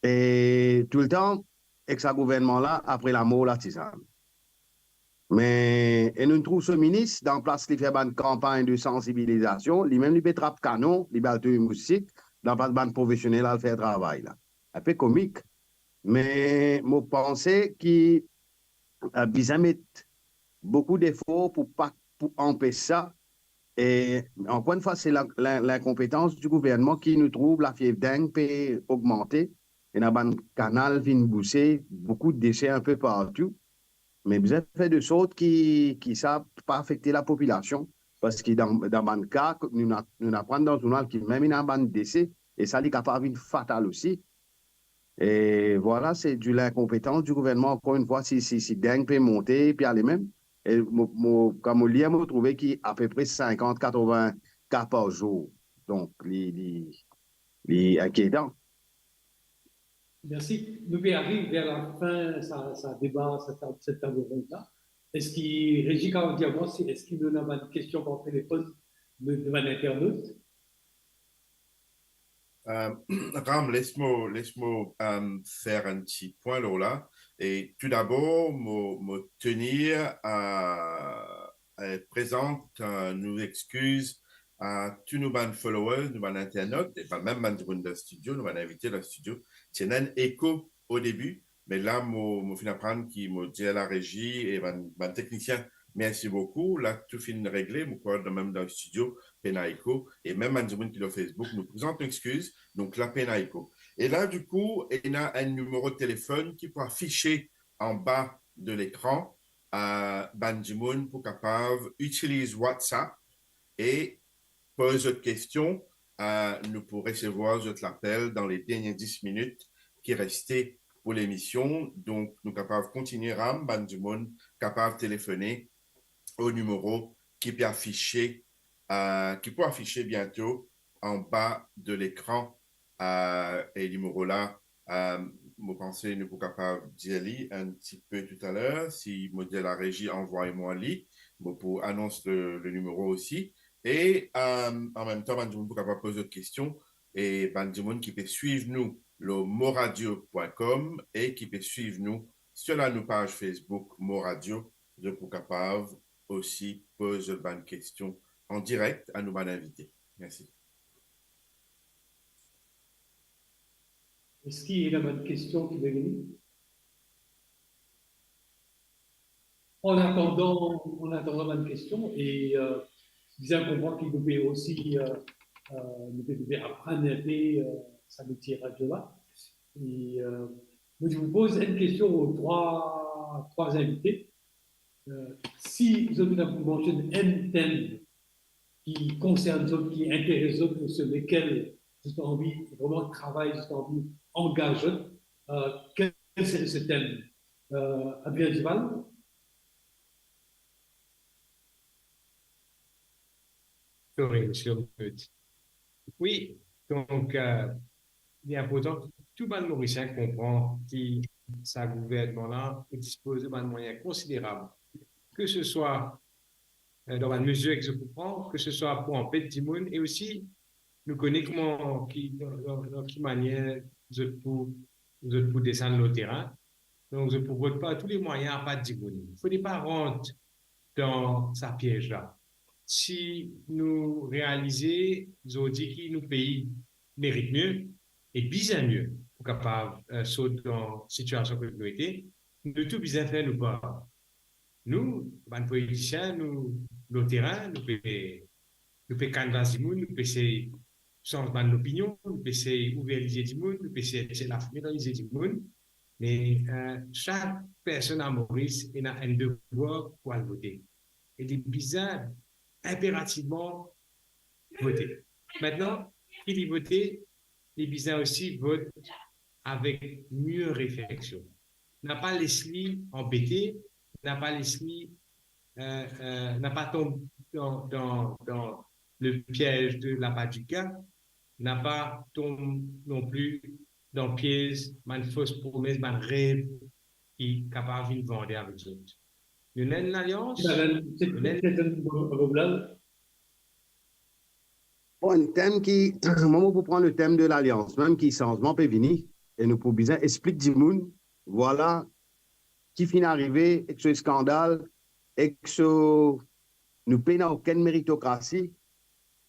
E toultan, ek sa gouvernman la, apre lamor la, ti sa. Me, e nou trouv so minis, dan plas li fer bann kanpagn de sansibilizasion, limem li pe trap kanon, li pe al touy moustik, dan plas bann profesionel al fer travay la. Inpe komik. Me mo panse ki, euh, bizin met boukou defor pou pa, pou anpes sa. E ankor enn fwa, se la, la, linkonpetans di gouvernman ki nou trouv lafiev deng pe ogmante. Ena bann kanal vinn bouse, boukou dese inpe partou. Me bizin fer de sort ki, ki sa pa afekte lapopilasion. Parski dan, dan bann ka, nou na, nou aprann dan zournal ki mem ena bann dese, e sa li kapav vinn fatal osi. E vwala, se di linkonpetans di gouvernman, ankor enn fwa, si, si, si deng pe monte, pe ale mem. E mo, mo, kan mo lir, mo trouve ki apepre sinkant, katrovin ka par zour. Donk, li, li, li inkietan. Mersi. Nou pe ariv ver lafin sa, sa deba, sa tab-, set tab ronn la. Eski, Regi, kapav dir mwa si, eski nou ena bann kestion par telefonn de, de bann internaut? Euh, Ram, les mo, les mo, euh, fer enn ti pwin lor la. E toudabor, mo, mo tenir a, a prezant, euh, nou exkiz a tou nou bann followers, nou bann internaut, e pa mem bann dimoun dan studio, nou bann invite dan studio. Ti ena enn eko o debi, me la, mo, mo finn aprann ki mo dir larezi e bann, bann teknisien, mersi boukou. La, tou finn regle, mo krwar mem dan studio, pena eko, e mem bann dimoun ki lor Facebook, nou prezant nou exkiz, donk la pena eko. E la, dikou, ena enn nimero telefonn ki pou afise anba de lekran, eh, bann dimoun pou kapav itiliz WhatsApp e poz zot kestion. Eh, nou pou resevwar zot lapel dan le dernie dis minit ki reste pou lemision. Donk, nou kapav kontigne ram, bann dimoun kapav telefone o nimero ki pe afise, eh, ki pou afise biento anba de lekran. Eh, e nimero la, eh, mo panse nou pou kapav dir li enn tipe toutaler, si mo dir larezi anvway mwa li, mo pou anons le, le nimero osi. E, eh, an mem tan, bann dimoun pou kapav poz zot kestion, e bann dimoun ki pe swiv nou lor moradio pwin kom e ki pe swiv nou sir la nou paz Facebook Mo Radio, zot pou kapav osi poz zot bann kestion an direk a nou bann invite. Mersi. Eski ena bann kestion ki pe vini? An atandan, an atandan bann kestion, e, eh, bizin konpran ki nou pe osi, eh, eh, nou pe, nou pe aprann inpe, eh, sa metie radio la. E, eh, mo, mo poz enn kestion o trwa, trwa invite. Eh, si zot ena pou mansionn enn tem ki konsern zot, ki interes zot, e sir lekel zot anvi vreman travay, zot anvi angaz zot, eh, kel seri se tem? Eh, Adrien Duval? Sorry, misie Mut. Wi, donk, eh, li inportan ki tou bann Morisien konpran ki sa gouvernman la pe dispoz bann mwayin konsiderab, ke se swa, eh, dan bann mezir ki zot pou pran, ke se swa pou anpet dimoun, e osi nou kone kouma ki, dan, dan, dan ki manier zot pou, zot pou desann lor terin. Donk, zot pou rod par tou le mwayin apa dimoun. Fode pa rant dan sa piez la. Si nou realize zordi ki nou pei merit mie e bizin mie pou kapav, eh, sort dan sitiasion kot nou ete, nou tou bizin fer nou par. Nou, bann politisien, nou, lor terin, nou pe, nou pe kannvas dimoun, nou pe sey sanz bann lopinion, nou pe sey ouver lizie dimoun, nou pe sey tir lafime dan lizie dimoun. Me, eh, sak personn a Moris ena enn devwar pou al vote. E li bizin inperativman vote. Aster, ki li vote, li bizin osi vot avek mie refleksion. Na pa les li anbete, na pa les li, eh, eh, na pa tonm dan, dan, dan le piez de l'appât du gain, na pa tonm non pli dan piez bann fos promes, bann rev ki kapav vinn vande avek zot. Nou ena enn lalians, nou ena enn Bon, enn tem ki, mwa, mo pou pran le tem de lalians, mem ki sanzman pe vini, e nou pou bizin explik dimoun, vwala, ki finn arive, ek so skandal, ek so, nou pena okenn meritokrasi,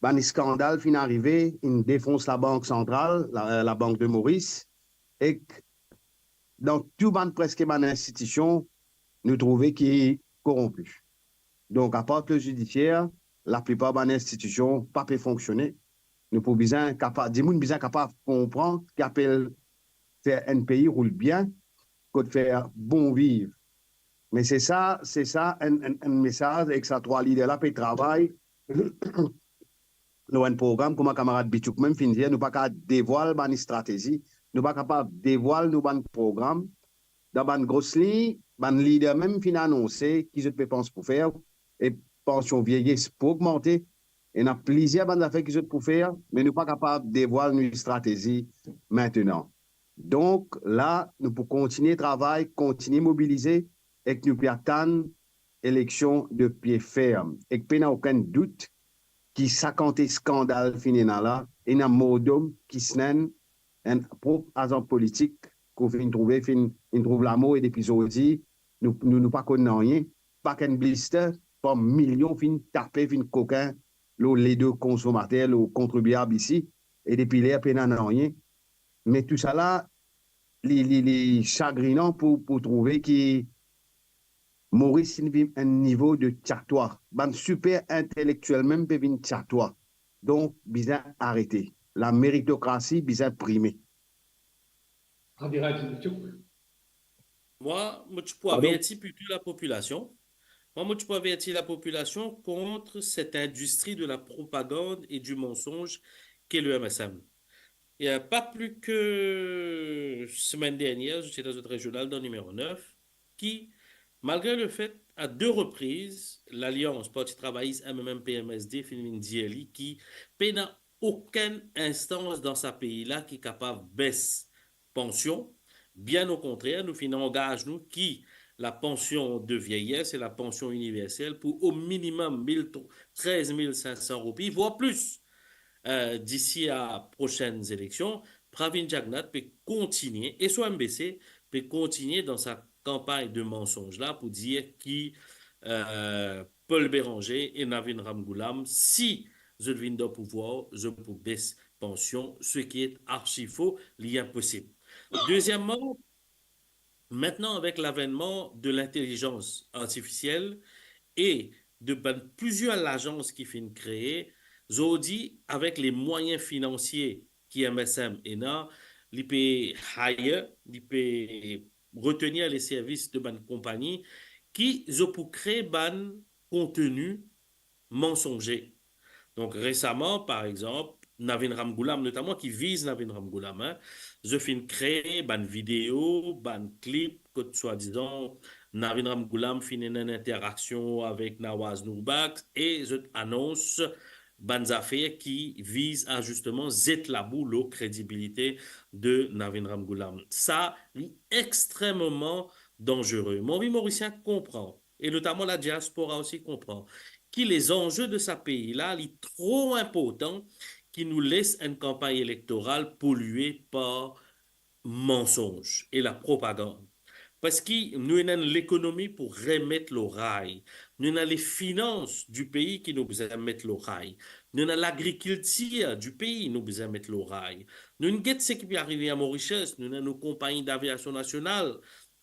bann skandal finn arive, inn defons Labank Santral, la, Labank de Moris, ek dan tou bann, preske bann institision, nou trouve ki koronpi. Donk, apar le zidisier, laplipar bann institision pa pe fonksione. Nou pou bizin kapa-, dimoun bizin kapav konpran ki apel fer enn pei roul bien, kot fer bon viv. Me se sa, se sa enn, enn, enn mesaz ek sa trwa lider la pe travay lor enn program, kouma kamarad Bitsouk mem finn dir, nou pa kapav devwal bann stratezi, nou pa kapav devwal nou bann program. Dan bann gros lign, bann lider mem finn anonse ki zot pe pans pou fer, e pansion vieyes pou ogmante, ena plizier bann zafer ki zot pou fer, me nou pa kapav devwal nou stratezi mintenan. Donk, la, nou pou kontigne travay, kontigne mobilize, ek nou pe atann eleksion de pie ferm. Ek pena okenn dout ki sa kantite skandal finn ena la, ena mordom ki snenn, enn prop azan politik ki finn trouve, finn, finn trouv lamor, e depi zordi, nou, nou, nou pa konn nanye. Paket blister par milion finn tape, finn kokin lor ledo konsomater, lor kontribiab isi, e depi ler pena nanye. Me tousala, li, li, li sagrinan pou, pou trouve ki Moris inn vinn enn nivo de tyatwa. Bann siper intelektiel mem pe vinn tyatwa. Donk, bizin arete. Lameritokrasi bizin prime. Adrien Duval. Mwa, mo ti pou averti plito lapopilasion. Mwa, mo ti pou averti lapopilasion kont set indistri de la propagande et du mensonge ki le M S M. E, euh, pa pli ki semenn dernier, zot ti dan zot rezional dan nimero nef, ki, malgre le fet, a de repriz, Lalians Parti Travayis, M M M, P M S D, finn vinn dir li ki pena okenn instans dan sa pei la ki kapav bes pansion. Bien okontrer, nou finn angaz nou ki la pansion de vieyes e la pansion iniversel pou o minimem mil, trez mil sink san roupi, vwar plis, euh, disi a prosenn eleksion. Pravind Jugnauth pe kontinie, e so M B C pe kontinie dan sa kanpagn de mansonz la pou dir ki, euh, Paul Bérenger e Navin Ramgoolam, si zot vinn dan pouvwar, zot pou bes pansion, seki est archi faux, li inposib. Dezieman, aster avek lavennman de lintelizans artifisiel e de bann plizier lazans ki finn kree, zordi avek le mwayin finansie ki M S M ena, li pe hire, li pe retenir le servis de bann konpagni ki zot pou kree bann konteni mansonze. Donk, resaman, par exanp, Navin Ramgoolam, notaman ki viz Navin Ramgoolam, hein, zot finn kree bann video, bann klip, kot swadizan Navin Ramgoolam finn ena enn interaksion avek Nawaz Noorbakhsh, e zot anons bann zafer ki viz a zisteman zet labou lor kredibilite de Navin Ramgoolam. Sa, li extrememan danzere. Mo anvi Morisien konpran, e notaman ladiaspora osi konpran, ki lezanze de sa pei la, li tro inportan ki nou les enn kanpagn elektoral polie par mansonz e lapropagann. Parski nou ena enn lekonomi pou remet lor ray. Nou ena lefinans di pei ki nou bizin met lor ray. Nou ena lagrikiltir di pei nou bizin met lor ray. Nou get seki pe arive a Mauritius, nou ena nou konpagni daviasion nasional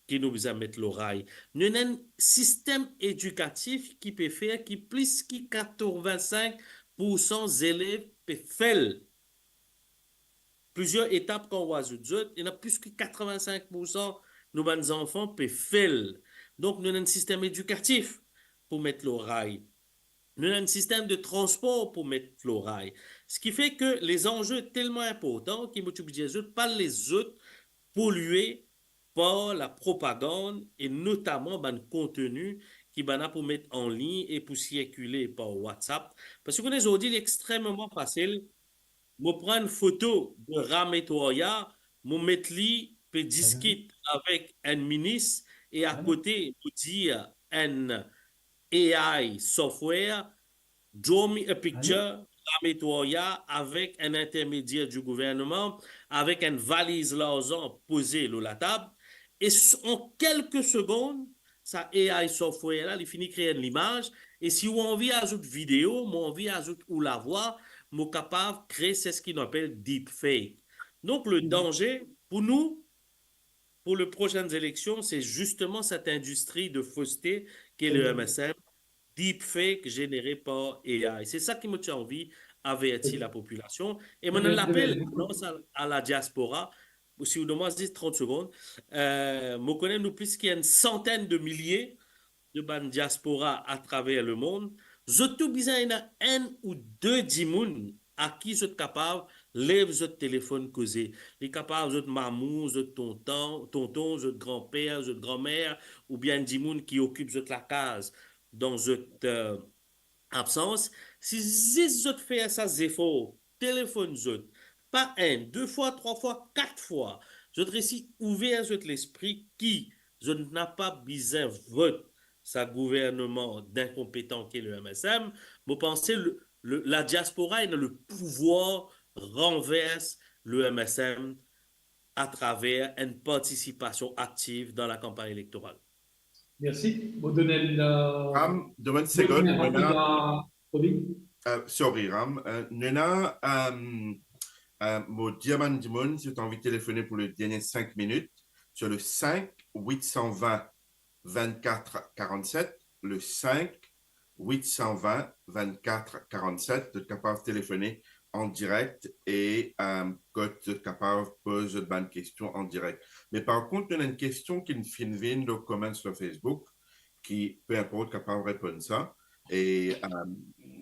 ki nou bizin met lor ray. Nou ena enn sistem edikatif ki pe fer ki plis ki katrovin-sink poursan zelev pe fel. Plizier etap kan ou azout zot, ena plis ki katrovin-sink poursan nou bann zanfan pe fel. Donk, nou ena enn sistem edikatif pou met lor ray. Nou ena enn sistem de transpor pou met lor ray. Seki fer ki lezanze telman inportan ki mo ti pou dir zot, pa les zot polie par lapropagann e notaman bann konteni ki bann la pou met an lign e pou sirkile par WhatsApp. Parski ou kone zordi, li extrememan fasil. Mo pran enn foto de Ram Etwaria, mo met li pe diskit avek enn minis, e akote, mo dir enn A I software, draw me a picture, Ram Etwaria, avek enn intermedier di gouvernman, avek enn valiz larzan poze lor latab, e s-, an kelke segonn, sa A I software la, li fini kree enn limaz, e si ou anvi azout video, mo anvi azout ou lavwa, mo kapav kree seki nou apel deepfake. Donk, le danze pou nou, pou le prosenn eleksion, se zisteman set indistri de foste ki le M S M, deepfake zenere par A I. Se sa ki mo ti anvi averti lapopilasion. E mo ena lapel lans a, a ladiaspora, si ou donn mwa zis trant segonn, euh, mo kone nou plis ki enn santenn de milie de bann diaspora atraver lemond, zot tou bizin ena enn ou de dimoun a ki zot kapav lev zot telefonn koze. Li kapav zot mamour, zot tonton, tonton, zot granper, zot granmer, oubien dimoun ki okip zot lakaz dan zot, euh, absans. Si zis zot fer sa zefor, telefonn zot, pa enn, de fwa, trwa fwa, kat fwa, zot resi ouver zot lespri ki zot napa bizin vot sa gouvernman dinkonpetan ki le M S M, mo panse le, le, ladiaspora ena le pouvwar ranvers le M S M atraver enn partisipasion aktiv dan lakanpagn elektoral. Mersi. Mo donn enn, euh, Ram, donn enn mo donn segonn, enn mo ena, rapid a Robin. Euh, sorry, Ram. Euh, nou ena, euh, euh, mo dir bann dimoun, si zot anvi telefone pou le dernie sink minit, sur le cinq huit cent vingt vingt-quatre quarante-sept, le cinq huit cent vingt vingt-quatre quarante-sept, zot kapav telefone an direk e, euh, kot zot kapav poz zot bann kestion an direk. Me par kont, nou ena enn kestion ki finn vinn lor comments lor Facebook, ki, pe inport, kapav reponn sa. E, euh,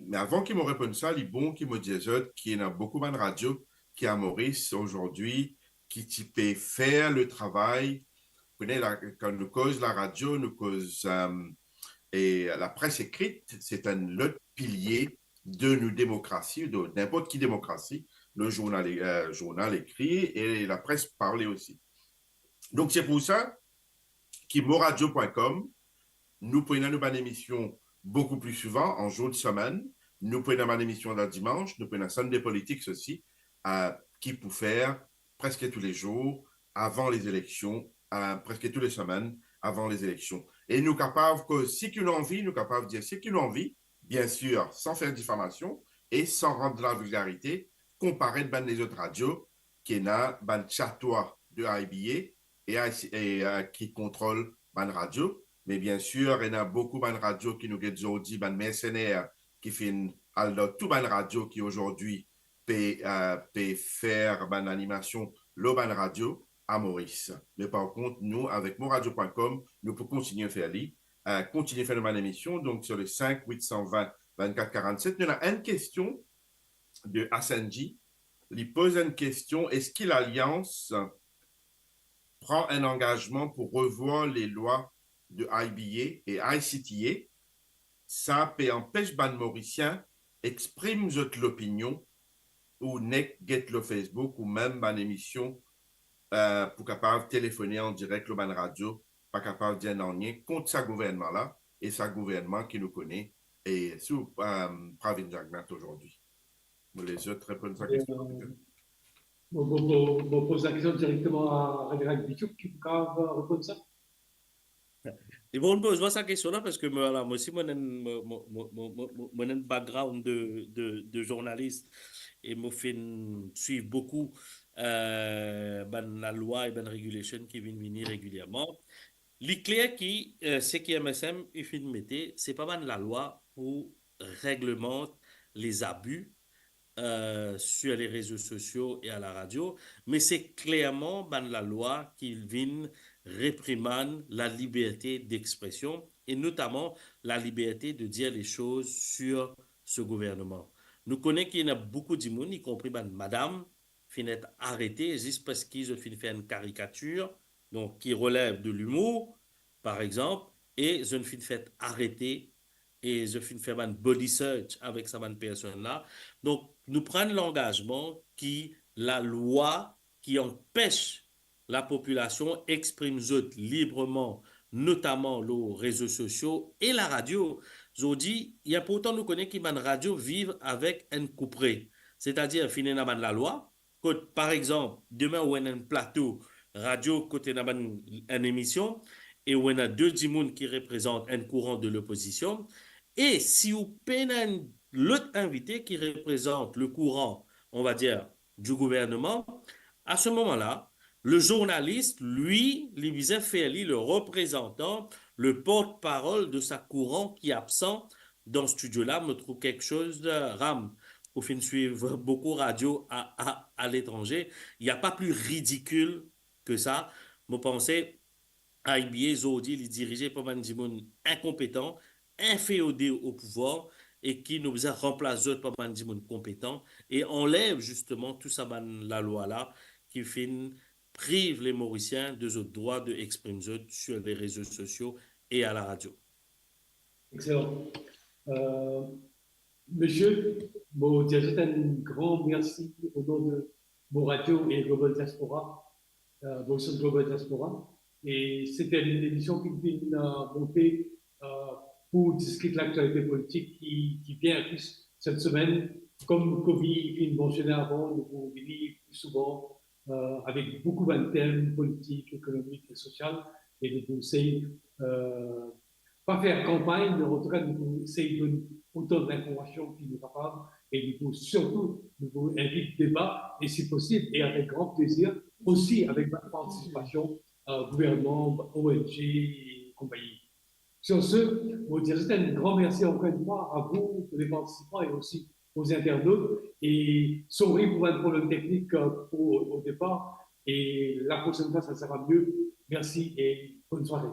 me avan ki mo reponn sa, li bon ki mo dir zot ki ena boukou bann radio ki a Moris azordi, ki ti pe fer le travay. Kone la, kan nou koz laradio, nou koz, euh, e lapres ekrit, se enn lot pilie de nou demokrasi, de ninport ki demokrasi, le journal, euh, journal ekri e lapres parle osi. Donk, se pou sa ki moradio pwin kom, nou pou ena nou bann emision boukou pli souvan, an zour de semenn, nou pou ena bann emision dan dimans, nou pou ena Sunday Politics osi, euh, ki pou fer preske tou le zour, avan le eleksion, euh, preske tou le semenn, avan le eleksion. E nou kapav koz seki nou anvi, nou kapav dir seki nou anvi, bien sir, san fer difamasion e san rant dan lavilgarite, konpare bann lezot radio, ki ena bann chatwa de I B A e, e, euh, ki kontrol bann radio. Me bien sir, ena boukou bann radio ki nou get zordi, bann mersener ki finn al dan tou bann radio ki azordi pe, euh, pe fer bann animasion lor bann radio a Moris. Me par kont, nou, avek moradio pwin kom, nou pou kontigne fer li, euh, kontigne fer nou bann emision. Donk, sur le cinq huit cent vingt vingt-quatre quarante-sept, nou ena enn kestion de Asenji. Li poz enn kestion, eski Lalians pran enn angazman pou revwar le lwa de I B A e I C T A? Sa pe anpes bann Morisien exprim zot lopinion, ou nek get lor Facebook ou mem bann emision, euh, pou kapav telefone an direk lor bann radio, pa kapav dir nanye kont sa gouvernman la e sa gouvernman ki nou kone, e sou, euh, Pravind Jugnauth azordi. Mo les zot reponn sa kestion. Mo, mo, mo, mo poz la kestion direkteman a Ravirak Bichuk ki pou kapav reponn sa. Li pou poz mwa sa kestion la, parski mo, vwala, mo osi, mo ena enn, mo, mo ena enn background de, de, de zournalis e mo finn swiv boukou, euh, bann lalwa e bann regulation ki vinn vini regilierman. Li kler ki, euh, seki M S M inn finn mete, se pa bann lalwa pou reglemant les abus, euh, sur les réseaux sociaux et à la radio, me se klerman bann lalwa ki vinn reprimann la liberte d'expresion e notaman la liberte de dir les choses sur ce gouvernement. Nou kone ki ena boukou dimoun, ikonpri bann madam, finn et arete zis parski zot finn fer enn karikatir, donk ki relev de limour, par exanp, e zot finn fer arete e zot finn fer bann body search avek sa bann personn la. Donk, nou pran langazman ki lalwa ki anpes lapopilasion exprim zot libreman, notaman lor rezo sosio e laradio. Zordi, li inportan nou kone ki bann radio viv avek enn koupre. Setadir, finn ena bann lalwa, kot, par exanp, demin ou ena enn plato radio kot ena bann, enn emision, e ou ena de dimoun ki reprezant enn kouran de lopozision, e si ou pena enn lot invite ki reprezant le kouran, on va dire, du gouvernement, à ce moment-là, le journaliste, lui, li bizin fer li le reprezantan, le porte-parole de sa kouran ki absan dan studio la. Mo trouv kiksoz, euh, ram, ou finn swiv boukou radio a, a, a letranze, il y a pas plus ridicule que ça. Mo panse, I B A zordi, li dirize par bann dimoun inkonpetan, inferior au pouvoir, e ki nou bizin ranplas zot par bann dimoun konpetan, e anlev zisteman tou sa bann lalwa la ki finn priv le Morisien de zot drwa de exprim zot sur les réseaux sociaux et à la radio. Excellent. Euh, Misie, mo dir zot enn gran mersi o non de Mo Radio e Global Diaspora, euh, Maurice Global Diaspora. E se enn emision ki finn, euh, monte, euh, pou diskit laktialite politik ki, ki vinn plis set semenn. Kom Kobi finn mansione avan, nou pou vini pli souvan, euh, avek boukou bann tem politik, ekonomik e sosial, e nou pou esey, euh, pa fer kanpagn, me antouka nou pou esey donn otan linformasion ki nou kapav, e nou pou sirtou, nou pou invit deba, e si posib, e avek gran plezir, osi avek bann partisipasion, euh, gouvernman, O N G e konpagni. Sur ce, mo dir zot enn gran mersi ankor enn fwa a vou, tou le partisipan, e osi aux internautes. Et sorry pour un problème technique, euh, au, au départ. Et la prochaine fois, ça sera mieux. Merci et bonne soirée.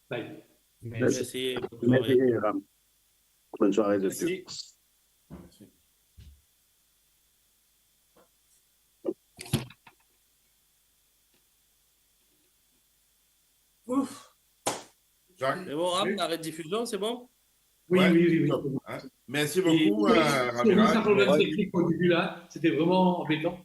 Bye. Merci. Merci, Ram. Bonne soirée, Merci. Ouf. Jacques. C'est bon, Ram, la rediffusion, c'est bon? Oui, Ouais, oui, oui, oui. Top, hein. Merci Et beaucoup, sorry, euh, sorry, c'est un problème Ramiraj. Technique au début là, c'était vraiment embêtant.